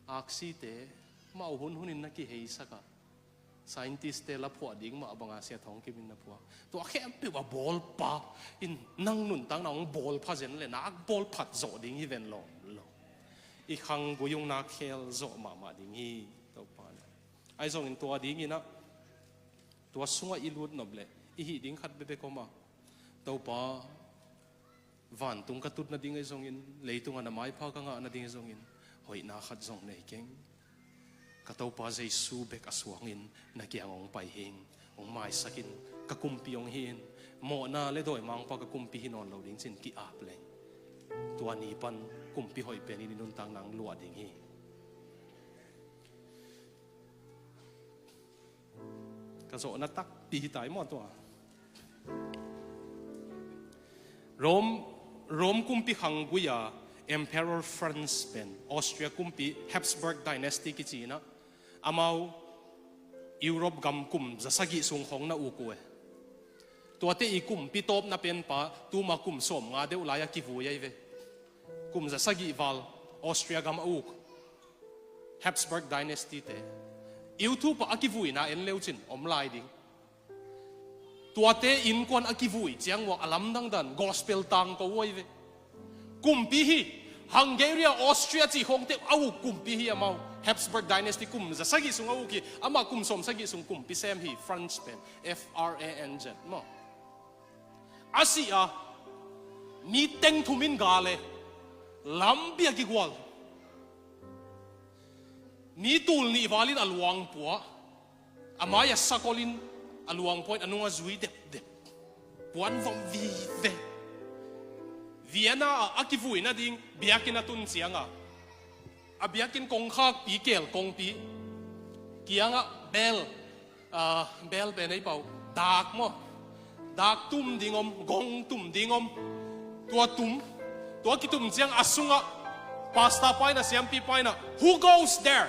Aksite mah uh hun hunin na kiheisak a, scientist te la phuah ding mah banga Sia Thawng Kim in na phuah. Tua khempeuh a bawlpa in nang nuntakna hong bawlpha zen le, nak bawlphat zawh ding hi ven lawm lo. I khanggui ung nak khel zawh mahmah ding hi. Topa in ahi zongin tua dingin ah, tua sungah i lut nop le i hih ding khat bekbek om a, Topa, vantung ka tut nading ahi zongin, leitung a na maipha ka ngah nading ahi zongin, hoihna khat zong nei keng. Ka Topa Jesu bek a suangin na kiang hong pai hing, hong maisak in, ka kumpi hong hi in, mawhna le dawimangpa ka kumpi hi nawn lo ding ci-in ki-ap leng, tua ni pan kumpi hoih pen in i nuntakna hong luah ding hi. Ka zawhna takpi hi tai maw tua. Rome, Rome kumpi khanggui a Emperor Franz pen, Austria kumpi, Habsburg Dynasty kici in ah, amau Europe gam kum za sagih sung khawng na uk uh e. Tuate i kumpi tawpna penpa tuma kum sawmnga deuh lai a kivui ahi ve. Kum za sagih val Austria gam a uk Habsburg Dynasty te. YouTube ah a kivuina en le uh cin om lai ding. Tuate innkuan a kivui ciang uah a lamdang dan gospel tangko uh ahi ve. Kumpi hi. Hungary, Austria cih khawngte a uk kumpi hi amau. Habsburg Dynasty kum za sagih sung a uk hi. Amah kum sawm sagih sung kumpi sem hi, Franz pen. F R A N Z maw. A sih a, mi teng thum in gal e, lampi a kigual. Mi tul nih val in a luang pua, a mai a sakol in a luang pua in a nung a zui depdep. Puan vom vive. Vienna ah a kivui nading biakinn a tun ciang a, a biakinn kongkhakpi, kel kongpi kiangah bel, ah, bel pen ei pau, dak maw, dak tum ding om, gong tum ding om. Tua tum, tua kitum ciang a sungah pastor pa in ah, siampi pa in ah, "Who goes there?"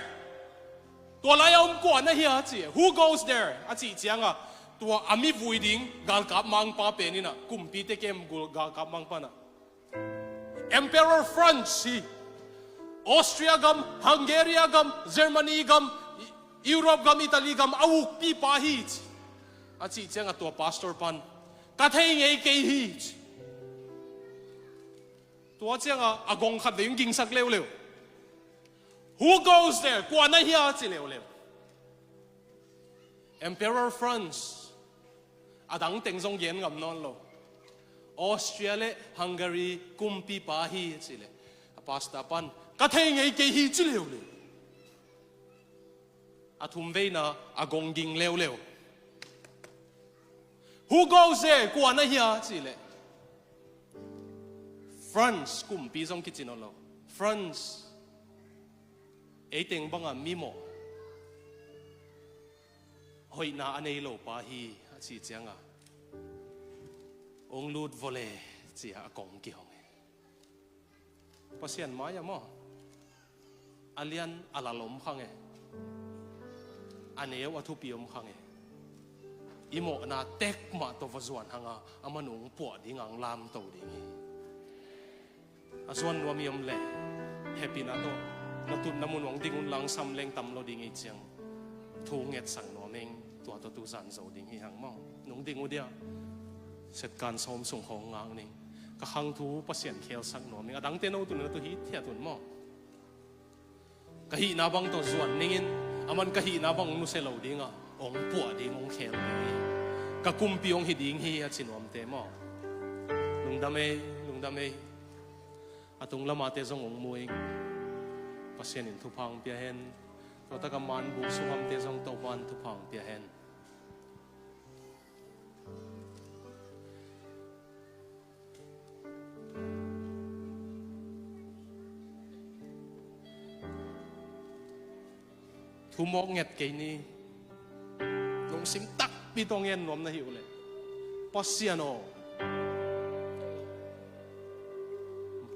Tua lai a om kua na hia ci, "Who goes there?" a cih ciang a, tua a mi vui ding galkap mangpa pen in ah, kumpite kem gul galkap mangpa in ah, "Emperor Franz hi. Austria gam, Hungary gam, Germany gam, Europe gam, Italy gam a ukpipa hi," ci. A cih ciang a tua pastor pan, "Ka thei ngei kei hi," ci. Tua ciang a, a gong khat vei in gingsak leuleu. "Who goes there?" Kua na hia ci leuleu. "Emperor Franz." A dang teng zong gen ngam nawn lo. "Austria le Hungary kumpipa hi," ci le, a pastor pan, "Ka thei ngei kei hi," ci leuleu. A thum veina a gong ging leuleu. "Who goes there?" Kua na hia ci le, "Franz kumpi," zong kici nawn lo. "Franz, ei teng banga mimawh, hoihna a nei lopa hi," a cih ciang a, "Hong lut vua le," ci a, a kong kihong e. Pasian mai-ah maw, a lian a lal om khang e, a neu a thupi om khang e. I mawhna tek mah tawh va zuan hang a, a man hong puah ding a, hong lamto ding hi. A zuan nuam i om leh, hehpihna tawh na tutna mun hong ding un la, sam leng tam lo ding hi ciang, thu ngetsak nuam ing. Tua tawh tu zan zo ding hi hang maw. Nung ding uh dia, setkan sawm sung khawng ngak ning. Ka khang thu Pasian khelsak nuam ing. A dangte no tun na tu hithiat un maw. Ka hihna bang tawh zuan ning in, a man ka hihna bang hong nusia lo ding a, hong puah ding, hong khel ding hi. Ka kumpi hong hi ding hi, a ci nuamte maw. Lungdam ei, lungdam ei. A tung lamate zong hong mu ing. Pasian in thupha hong pia hen. Tua taka man buk sunghamte zong Topa'n thupha hong pia hen. Thu mawk nget kei ni. Lungsim takpi tawh ngen nuam na hi uh leh, Pasian aw,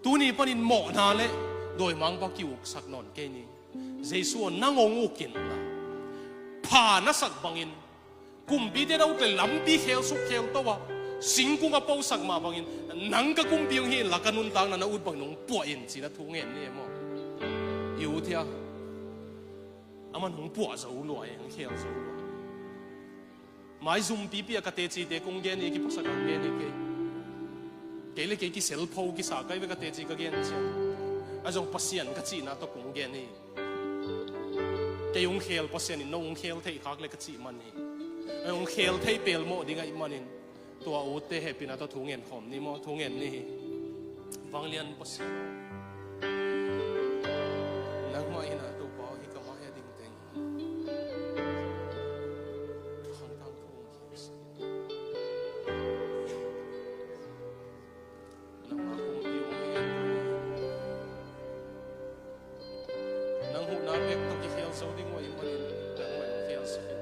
tuni panin mawhna le dawimangpa ki-uksak nawn kei ni. Jesu aw, nang hong uk inla, pha na sak bangin kumpite na uk leh lampi khelsuk khelto a, Singkung a posak mah bangin, nang ka kumpi hong hi inla ka nuntakna na ut bangin hong puah in, ci-in a thu ngen ni e maw? I ut hia? Aman hong puah zo lua e, hong khel zo lua. Maizumpipi a ka tecite kong gen hi, kipaksa kong gen hi kei. Kei le kei kiselpho kisa kai ve ka teci ka gen ciang. A zong Pasian ka cihna tawh kong gen hi. Kei hong khel Pasian in no hong khel theih khak le ka cih man hi. Hong khel thei pelmawh ding ahih manin tua utte hehpihna tawh thu ngen khawm ni maw, thu ngen ni hi. Vanglian Pasian, nangmah in a Topa aw, hih ka mai a ding teng khangthak thu hong khel sak in. Nangmah kumpi hong hi in. Nang huhna bek tawh kikhel zo ding uh ahih manin nangmah in hong khel sak in.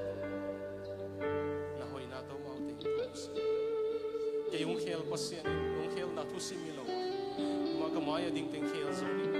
Na hoihna tawh amau teng hong sak in. Kei hong khel Pasian in hong khelna thusim hi lo a, amah ka mai a ding teng khel zo ding.